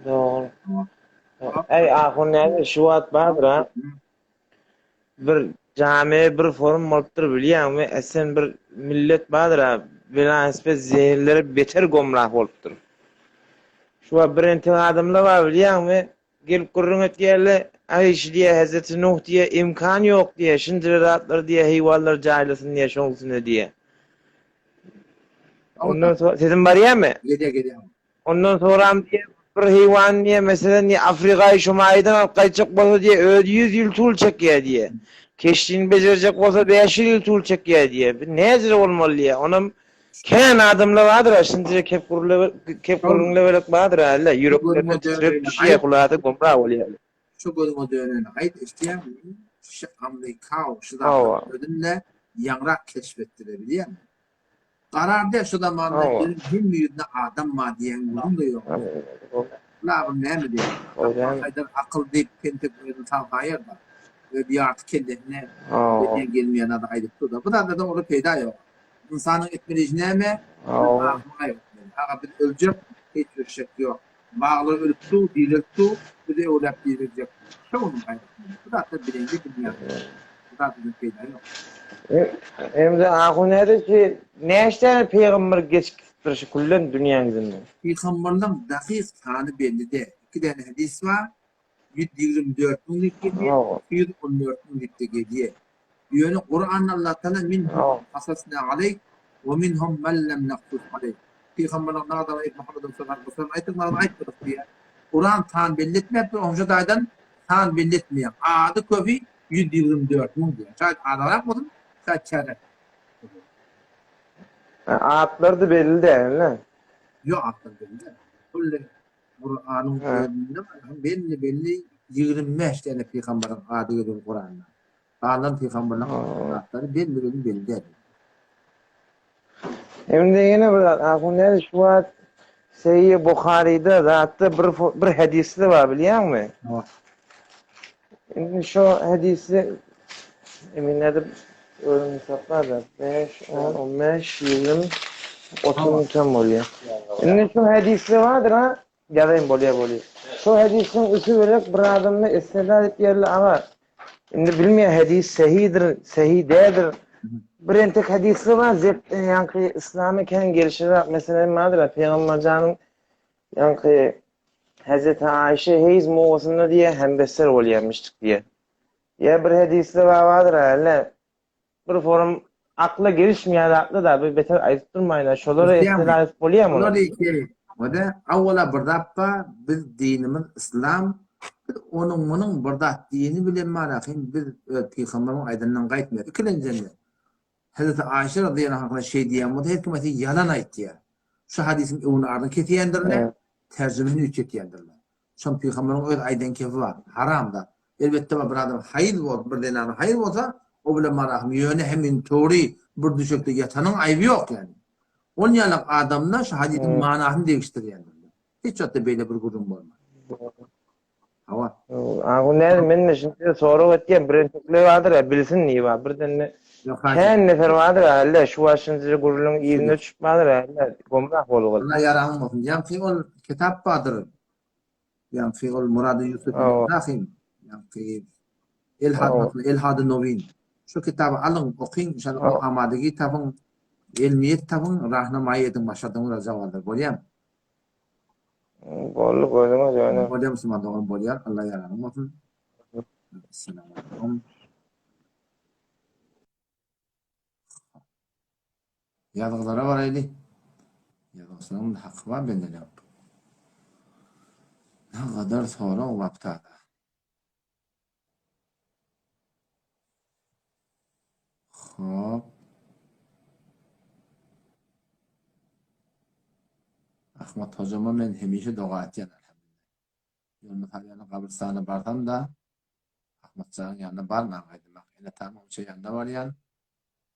Dogry. Äý ahun näme şu wagt bardyr ha. Bir jame bir forum bolupdyr bilýäňmi? Esen bir millet bardyr ha. Welosiped zehinleri beter gomrah bolupdyr. Şu wagt bir entek adamlar bar bilýäňmi? Gelip gürrüň etýärler. Aý şu diýýär Hezreti Nuh diýýär imkan ýok diýýär. Şunça zatlary diýýär heýwanlar jaýlasyn diýýär şoň üstüne diýýär. Ondan soň sesim barýarmy? Gelýär gelýär. Ondan soram diýýär, bir heýwan diýýär, meselem diýýär, Afrikaýy Şumaýydan alyp gaýtjak bolsa diýýär, özi ýüz ýyl tul çekýär diýýär. Keşdini bejerjek bolsa 500 ýyl tul çekýär diýýär. Bu näjele bolmaly diýýär. Onam kän adamlar bardyr-a, şinjire kep gürrüňle kep gürrüňleberek bardyr-a, hälä, ýüreklerine titrek düşýär, hulasa gomra bolýar. Şu gözüňe döneni aýt, eşidýäňmi? Şu Amrikaw şu zatlary özünde ýaňrak keşf etdiler, bilýäňmi? Garar däl şu zamanda ýeriň hemme ýüzünde adam bar diýen gürrüň-de ýok. Bular bir näme diýen? Haýdar akyl diýip tentek özüni salhaýar-da. Öz ýarty kellesine gelýän gelmeýän zady aýdyp dur-da. Bu zatlardan ola peýda ýok. Ynsanyň etmeli işi näme? Öz ahyryny gaýgytmaly. Aga biz öljek, hiç bir şek ýok. Baglar ölüp dur, direlip dur, bizi öwläp direljek. Şo günüň gaýgytmaly. Bu zatlar bileňde bilmeýän. Bu zatlardan peýda ýok. Hem-de ahun nädeki näçe däne pygamber geçip gitipdir şu küllen dünýäň ýüzünden? Pygamberleň dakyk sany belli däl. Iki däne hadys bar. 124 müň diýip gelýär, 214 müň diýip-de gelýär. Ýöne Kuranda Allah Taala minhum kasasna aleýk we minhum men lem naksus aleýk. Pygamberleň nagdagyny aýyp Muhammed sallallahu aleyhi we sellem aýtdyk, nagdagyny aýtmadyk diýýär. Kuran san belli etmäpdir, oňşa taýdan san belli etmeýär. Ady köpi 124 müň diýýär. Şaýat azagrak bolsun, şaýat çärek. Atlary-da belli däl, Ýok, atlary belli däl. Külli Kuranyň özünde belli-belli 25 däne pygamberiň ady gelen Kuranda. Galan pygamberleriň atlary belli-belli belli däl. Hem-de ýene bir zat, ahun näde şu wagt Seýi Buharyda zatda bir bir hadysda bar bilýäňmi? Hawa. Indi şu hadysy emin nädip özüm hesaplar-da 5, 10, 15, 20, 30 tam bolýar. Indi şu hadysda bardyr ha, Ýazaýyn bolýa bolýa. Şo hedisiň üsi gerek bir adamda istedlal edip ýerli aga. Indi bilmeýän hedis sehidir, sehi däldir. Bir entek hedisler bar zep ýaňky yslama kän gelişirak meselem bardyr pygamberjanyň ýaňky Hezreti Aýşe heýz mowasynda diýe hembester bolýarmyşdyk diýe. Ýa bir hedisde bar bardyr hälä Bir forum akla gelişmeýän zatlar da bir beter aýdyp durmaýyn-a. Şolara istila edip bolýarmy olar? Olar Wada awwala bir zat bar, biz dinimiz yslam, biz onuň munuň bir zat dini bilen barahym biz öz pygamberimiziň aýdanyndan gaýtmaýarys. Ikilenjende Hezreti Aýşe razyýallahu anha şeý diýen bolsa her kim aýtsa ýalan aýtýar. Şu hadysyň öňüni ardyny kesýändirler, terjimesini üýtgetýändirler. Şon pygamberiň öz aýdan kefi bar. Haram zat. Elbetde bar bir adam haýyz bolsa, bir zenana haýyz bolsa, o bilen marahym ýöne hemin tory bir düşekde ýatanyň aýby ýok ýani. Ol ýalak adamda şu hadysyň manasyny degişdirýändirler. Hiç wagtda beýle bir gürrüň bolmaz. Hawa. Agu näme men de şindi sorag etýän bir entekler bardyr ya bilsin diýip ha birden de kän nefer bardyr ha elle şu başynjy gürrüň yzyna düşüp bardyr ha elle gomrah bolgal. Allah ýaragyň bolsun. Ýaňky ol kitap bardyr. Ýaňky ol Murady Ýusuf Ibrahim. Ýaňky El Hadmatly El Hady Nowin. Şu kitaby alyň, okyň, inşallah o amadigi tapyň, elmiýet tapyň, rahnamaýy ediň başardygyňyz jawazlar. Bolýamy? Boldy gözüňe ýöne. Bolýar musulman dogan bolýar. Allah ýaragyň bolsun. Essalamu aleýkum. Ýazgylara baraýly. Ýazgysynyň haky bar bendeleň. Nagadar sorag baptada. Hop. Ahmet hojama men hemişe doga etýän elhamdülillah. Ýoluna salýana gabrystana barsam-da Ahmet janyň ýanyna barman gaýdymak. Ene-atam onça ýanyna barýan.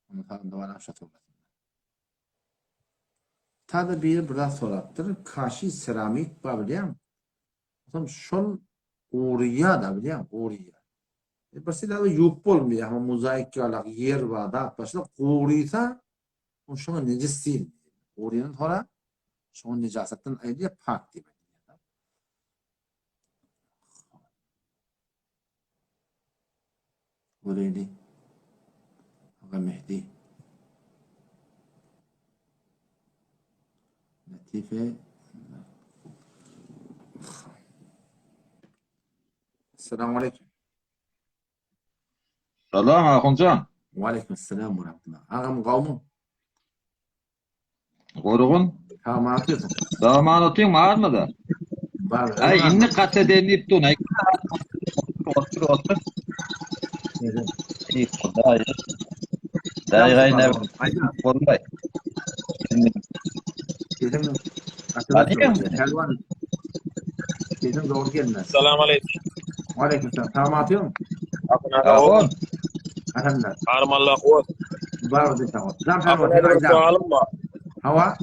Ondan soň baram şo suratynda. Tada biri bir zat sorapdyr. Kaşi seramik bar bilýäňmi? Onsoň şol guryýa-da bilýäňmi, guryýa. E, bir silahly ýuwup bolmaýar, ama mozaik ýalak ýer bar, zat bar. Şunda gurysa, on şoňa nejis diýilmeýär. Guryýan soňra şoňa nejasatdan aýrylýar, pak diýip aýdylýar. Göreýli. Aga Mehdi. Latife. Assalamu aleykum. Salam Ahunjan. Wa aleykum assalam wa rahmetullah. Agam gawmyň? Gorugun. Salam atýarsyň. Salam otyň barmy-da? Bar. Ay indi gaça denip dun. Ay otur otur. Ey Hudaý. Daýgay ne bolmay. Pälwan. Sesiň dogry gelmez. Salam aleyküm. Aleyküm selam. Salam atýaň. Ahun. Alhamdulillah. Arım Allah kuwwat. Bar diýseň. Jan Ahun pälwan, bir sualym bar. Hawa.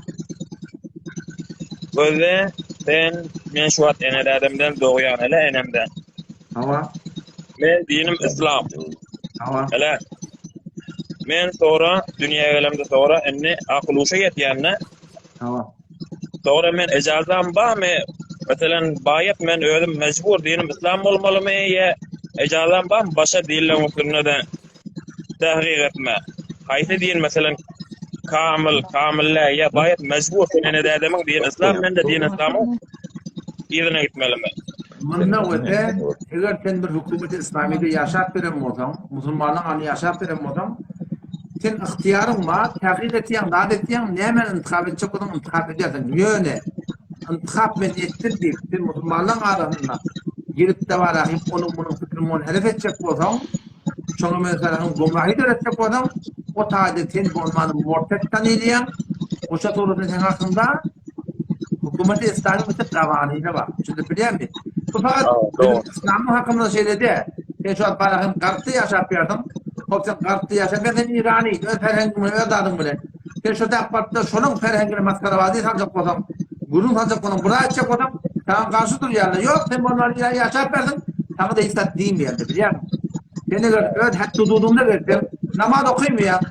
Gözle, sen, men şu wagt ene dädemden dogýan, hele enemden. Hawa. Men dinim islam. Hawa. Hele. Men sonra dünýä gelemde sonra indi akyl huşa ýetýände. Hawa. Sonra men ejazam barmy? Meselen, baýat men özüm mejbur dinim islam bolmalymy ýa ejazam barmy başa dinleň üstünde de Tahkyk etme. Haýsy din meselem kamyl, kamyl däl ýa baýat mejbur sen ene dädemiň dini yslam men-de dini yslamyň yzyna gitmelimi? Munda öte eger sen bir hökümeti yslamyda ýaşap beren bolsaň, musulmanlyk alny ýaşap beren bolsaň, sen ygtyýaryň bar, tahkyk etýäň, zat etýäň, nämäni intihap etjek bolsaň intihap edersiň. Ýöne intihap men etdim diýip, sen musulmanlaryň arasynda gelip-de barahym onuň munuň pikirini munherif etjek bolsaň, Şoňa meselem gumrahy döretjek bolsaň, o taýda sen bolmany mortet tanylýaň. Goşa suratda sen hakynda hökümet İslamyň bir gawanyny bar. Düşünip bilýärmi? Bu fakat İslamyň hakynda şeýle de. Sen şu an barahym garpda ýaşap ýörsiň. Hop sen garpda ýaşap, ben sen İrani, öz ferhengiň bilen, öz zadyň bilen. Sen şu däp barpda şonuň ferhengini maskarabazy saljak bolsaň, gürrüň saljak bolsaň, bir aýtjak bolsaň, saňa garşy durýarlar. Ýok, sen bolmany İran ýaşap bersiň, saňa da hiç zat diýmeýärler, bilýärmiň? Sen eger öz hat-hududyňda gezseň, namaz okaýmaýaň,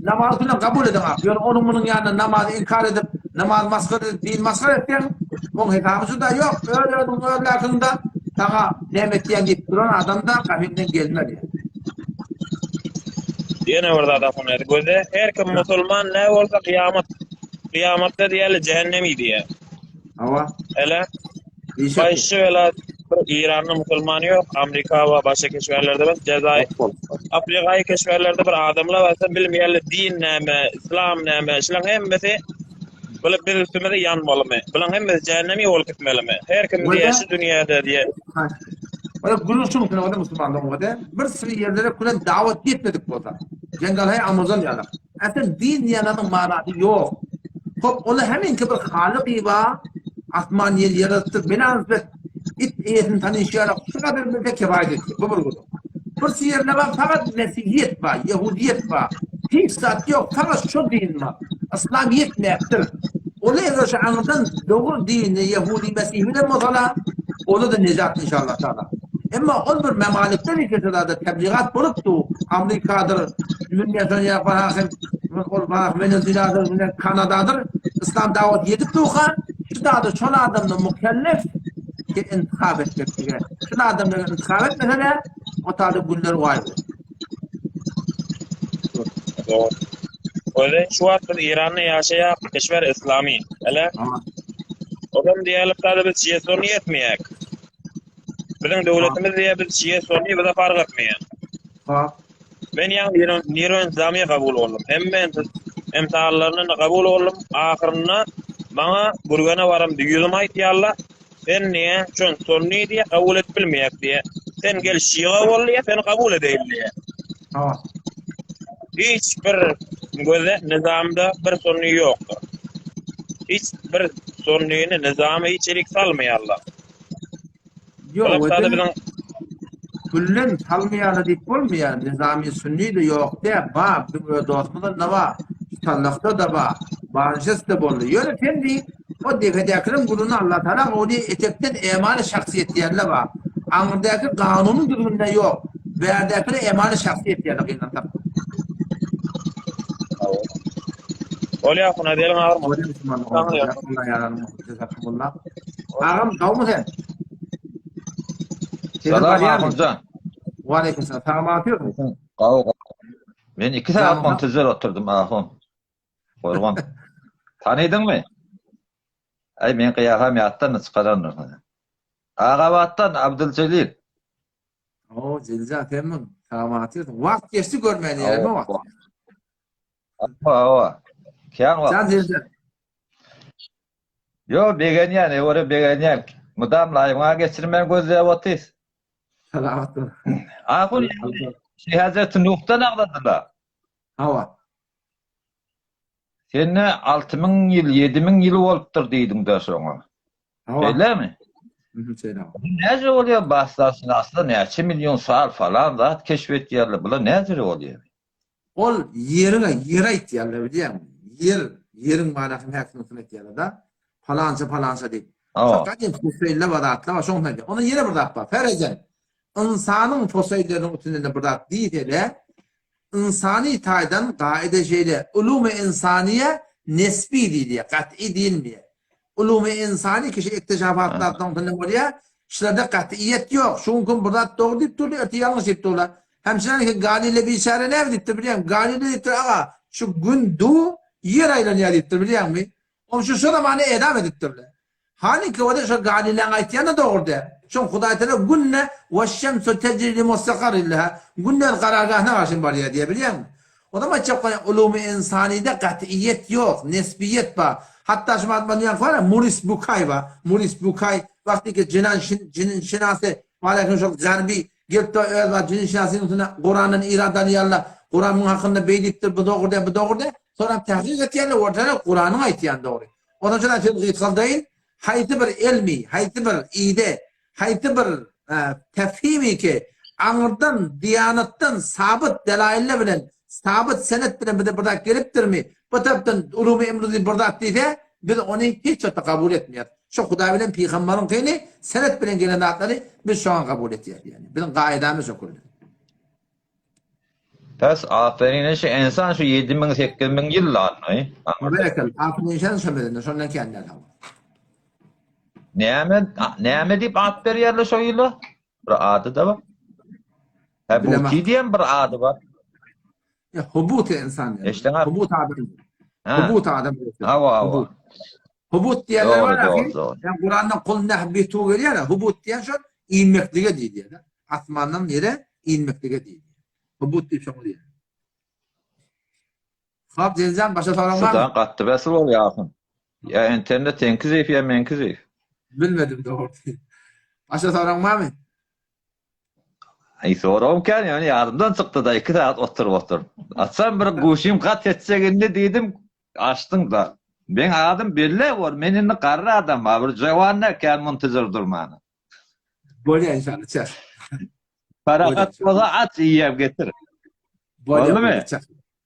namazy bilen kabul edeňok. Ýöne onuň munuň ýanynda namazy inkar edip, namazy masgara edip, dini masgara etseň, oň hesaby juda ýok. Öz özüň öz lakyňda saňa näme etýäň diýip duran adam-da gapyňdan gelmez. Ýene bir zat ahun göze her kim musulman ne bolsa kyýamat kyýamatda diýeli cehennemi diýe. Hawa. Ele. Baý şu wela bir Iranda musulman ýok, Amerika we başga keşwerlerde bir Jazaýyr, Afrikaýy keşwerlerde bir adamlar barsa bilmeýärler din näme, islam näme, şularyň hemmesi Bular biz üstümize ýanmalymy? Bularyň hemmesi cehennemi bolup gitmelimi? Her kim diýe şu dünýäde diýe. Ola gürrüň şuň üstüne bolsa musulmanlygyň bolsa, bir syry ýerlere külen dawat ýetmedik bolsa, Jengalhaý Amazon ýaly. Äsel din diýen zadyň manasy ýok. Hop, ola heminki bir halyk bar, asman ýer ýaradypdyr, bela nisbet it eýesini tanyşy ýaly şu gadar bilse kefaýet etýär. Bu bir gürrüň. Bir ýerine bar fakat mesihiýet bar, ýehudiýet bar. Hiç zat ýok, fakat şo din bar. Yslam ýetmäpdir. Ola eger şu aňyrdan dogry dini ýehudi mesihi bilen bolsala, ola-da nejat inşallah taala. Emma ol bir memalikden ikisi zada tebligat bolupdy. Amerikadyr, dünýäden ýa barahym, ol barah Venezueladyr, bilen Kanadadyr. Yslam dawat ýetip durka, şu zada şol adamda mukellef ki intihap etmeklige. Şul adamlar intihap etmese-de, o taýda günler waý bolar. Dogry. Özi şu wagt biz Iranda ýaşaýak, keşwer islami. Ele? Odam diýerlik zada biz şiýe sunni etmeýäk. Biziň döwletimiz diýe biz şiýe sunni bize fark etmeýär. Ha. Men ýaňy Nirwen Zami kabul boldum. Hemme emsallaryny kabul boldum. Ahyrynda maňa Gürgene baramda ýüzüm aýtýarlar. Sen diýe, çün sunni diýe kabul edip bilmeýäk diýe. Sen gel şiga bol diýe, seni kabul edeýin diýe. Ha. Hiç bir göze nizamda bir sunni ýokdur. Hiç bir sunnini nizama içerik salmaýarlar. Ýok, öte biziň küllen salmaýarlar diýip bolmaýar. Nizami sünni-de ýok dä, bar, biziň öz dostumyzam da bar, Tallahda-da bar, Banşes-de boldy. Ýöne sen diý, o depedäkileriň gürrüňini Allatagala ony etekden emany şahsyýet diýenler bar. Aňyrdaky kanunyň düzgüninde ýok. Bärdäkiler emany şahsyýet diýerler gynansak. Bolýar, Huna, deliň agyrmasyn. Bolýar, musulmanlar. Allah ýaradyň. Jazakumullah. Agam gowmy sen? Salam Ahunjan. Waleýkim salam. Sagam atýormy? Gawy gawy. Men 2 sagat montažer oturdym Ahun. Gorgan. Tanydyňmy? Aý men gyýafam ýatdan çykarandyr. Agabatdan Abduljelil. O, Jeliljan senmiň? Sagam atýorsyň. Wagt geçdi görmän ýerime wagt. Hawa, hawa. Kän wagt. Jan Jeliljan. Ýo begenýän ewere begenýän. Mydam laýyňa geçirmän gözläp otyrys. Salamat bol. Ahun Şi Hazreti Nuhdan agzadylar. Hawa. Sende 6000 ýyl, 7000 ýyl bolupdyr diýdiň-dä şoňa. Hawa. Şeýlemi? Mhm, şeýle. Näce bolýar basdaşynaslar näçe million sal falan zat keşf etýärler. Bular näce bolýar? Ol ýeriňe ýer aýtýarlar bilýäňmi? Ýer. Ýeriň manasyny häkimiýetini etýärler-de. Palança palança diýip. Şo gadym fuseýller bar zatlar bar, şoň üçin. Onda ýene bir zat bar. Ferezen. Ynsanyň fuseýleriniň üstünde bir zat diýsele, ynsany taýdan gaýda şeýle, ulumy ynsaniýe nesbi diýilýär, gat'i diýilmeýär. Ulumy ynsany kişi iktişafatlardan üstünde bolýar. Şularda gat'iýet ýok. Şu gün bir zat dogry diýip durlar, erte ýalňyş diýip durlar. Hemşire Galile biçäre näme diýipdir bilýäňmi? Galile diýipdir, aga, şu gün du ýer aýlanýar diýipdir bilýäňmi? Ony şu şo zamanda edam edipdirler. Hany ki o-da şo Galileň aýtýany dogry däl. Şoň Hudaý Tagala günde Weş-şemsu tejri li mustakarrin leha, Gün öz karargahyna garşy barýar diýýär bilýäňmi? Onam aýtjak bolýan ulumy ynsanyda gatyýet ýok, nesbiýet bar. Hatda şu wagt bolýan bar, Muris Bukaý bar. Muris Bukaý wagty ki jenan jinin şinasy bar şol garby gelip öz bar jinin şinasynyň üstüne Kurandan irad alýarlar. Kuran muň hakynda beý diýipdir, bu dogry däl, bu dogry däl. Soňra tahkyk etýärler, ortada Kuranyň aýtýany dogry. Ondan soň söz gysgaldaýyn, haýsy bir elmi, haýsy bir ide, haýsy bir tefhimi ki aňyrdan, diýanatdan sabyt delailler bilen, sabyt senet bilen bize bir zat gelipdirmi, bu tarapdan ulumy emruzi bir zat diýse, biz ony hiç wagtda kabul etmeýäris. Şo Hudaý bilen pygambaryňkyny senet bilen gelen zatlary biz şoňa kabul etýäris ýagny. Biziň gaýdamyz şo külli. Pes aferin şu ensan şu 7000 8000 ýyl lanmy? Berekella. Aferin sen şo meden şondan kän däl hawa. Näme näme diýip at berýärler şo ýyla? Bir ady da bar. Ha bu diýen bir ady bar. Ya hubut insan. Eşden hubut adam. Hubut adam. Hawa hawa. Hubut diýenler bar. Yani Kur'an'dan kul nehbitu gelýär. Hubut diýen şol inmeklige diýilýär. Asmandan ýere inmeklige diýilýär. Hubut diýip şoňa diýilýär. Hop Zeljan başa soraň barmy? Şudan gatdy besi bolýarsyň. Ýa internet seňki zeýif ýa meňki zeýif. Bilmedim dogrusy. Başa soraň barmy? Aý soragym kän ýöne ýadymdan çykdy-da 2 sagat oturyp oturyp. Açsam bir guşym gat etjek indi diýdim, açdyň-da. Meň adym belli bor, men indi garry adam, a bir jowan däl kän muntazir durmana. Bolýar inşallah, çak. Parahat bolsa aç iýem getir. Bolýar, bolýar, çak.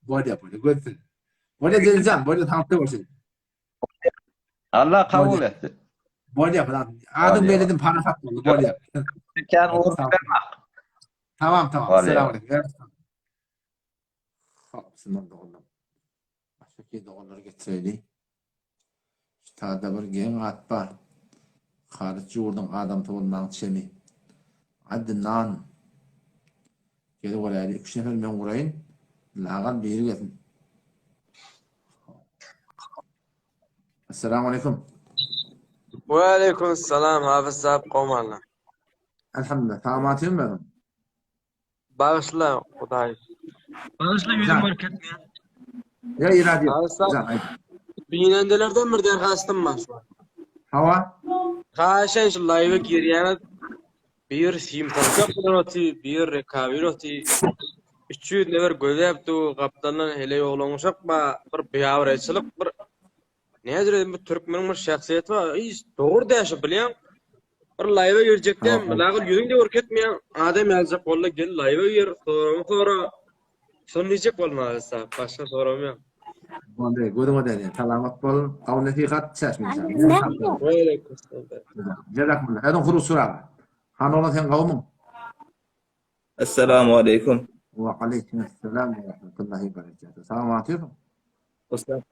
Bolýar, bolýar, gözsün. Bolýar Zeljan, bolýar saglyk bolsun. Allah kabul etsin. Bolýar, falan. Adyň belledim parahat boldy, bolýar. Kän ugur berme. Tamam, tamam. Assalamu alaykum. Hop, şundan doganlar. Başga doganlar getireli. Ştada bir geň at bar. Haryç ýurduň adamsy bolmagyň çemi. Adnan. Gel göräýli, üç nefer men guraýyn. Lagal biri gelsin. Assalamu aleykum. Ve aleyküm selam Hafız sahip gowmalla. Elhamdülillah. Salamatym berim. Bagyşla Hudaý. Bagyşla ýüzüm görkezmeýän. Ýa irad ýok. Jan aýt. Binendelerden bir derhastym bar. Hawa. Haýyş şu live girýäňiz. Bir simsarka bilen oty, bir rekabir oty. 300 nefer gözäp du, gapdaldan heleý oglan uşak ba, bir biabraýçylyk bir Nädür bu türkmeniň bir şahsyýeti bar. Hiç dogry däl şu bilýäň. Bir live girjek däl, lagyl ýüzüň de görkezmeýäň. Adam ýaljak bolda gel live gir, soragyňy sora. Şony diýjek bolmaly sap, başga soragym ýok. Boldy, gözüňe degýän. Salamat bol. Gawy nesihat çeşme. Jazakumullah. Özüň hurus suraga. Han ola sen gawmyň? Essalamu aleýkum. Wa aleýkum esselam we rahmetullahi we berekatuh. Salamat ýörüň. Ussat.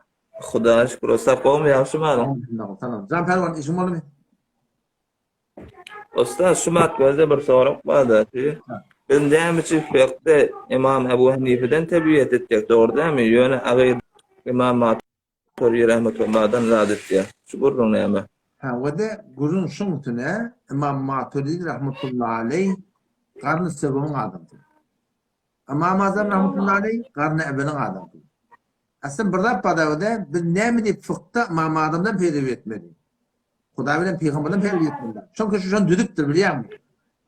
Hudaýa şükür, ussat gowmy, ýagşymy halyň? Alhamdulillah, salam. Jan Pälwan, işiň boldumy? Ussat, şu matbada bir sorag barda. Biz näme üçin fiqhde Imam Ebu Hanifeden tebiýet etjek, dogry dälmi? Ýöne agyr Imam Maturidi rahmetullahdan zat etýär. Şu gürrüň näme? Ha, we-de gürrüň şuň üstüne Imam Maturidi rahmetullahi aleýh garny söbügiň adamsy. Ymam Azam rahmetullahi aleýh garny ebeliň adamsy. Aslynda bir zat bar da biz näme diýip fykda Ymam Azamdan peýrewi etmeli? Hudaý bilen pygamberden peýrewi etmeli. Çünki şu şony düzüpdir bilýäňmi?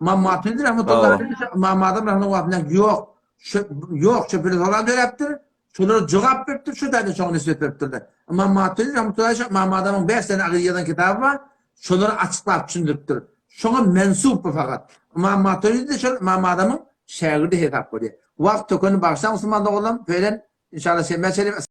Ymam Maturidi rahmetullahi aleýh Ymam Azam rahmetullahi wagtynda ýok. Şu ýok şübheli soral döräpdir. Şolara jogap beripdir, şu taýdan şoňa nisbet beripdirler. Ymam Maturidi rahmetullahi aleýh Ymam Azamyň 5 sene agyr ýazan kitaby bar. Şolary açyklap düşündiripdir. Şoňa mensup bu fakat. Ymam Maturidi de şol Ymam Azamyň şägirdi hesap bolýar. Wagt tökeni bagyşlaň musulman doganlarym. Feýlen inşallah şenbä çenli.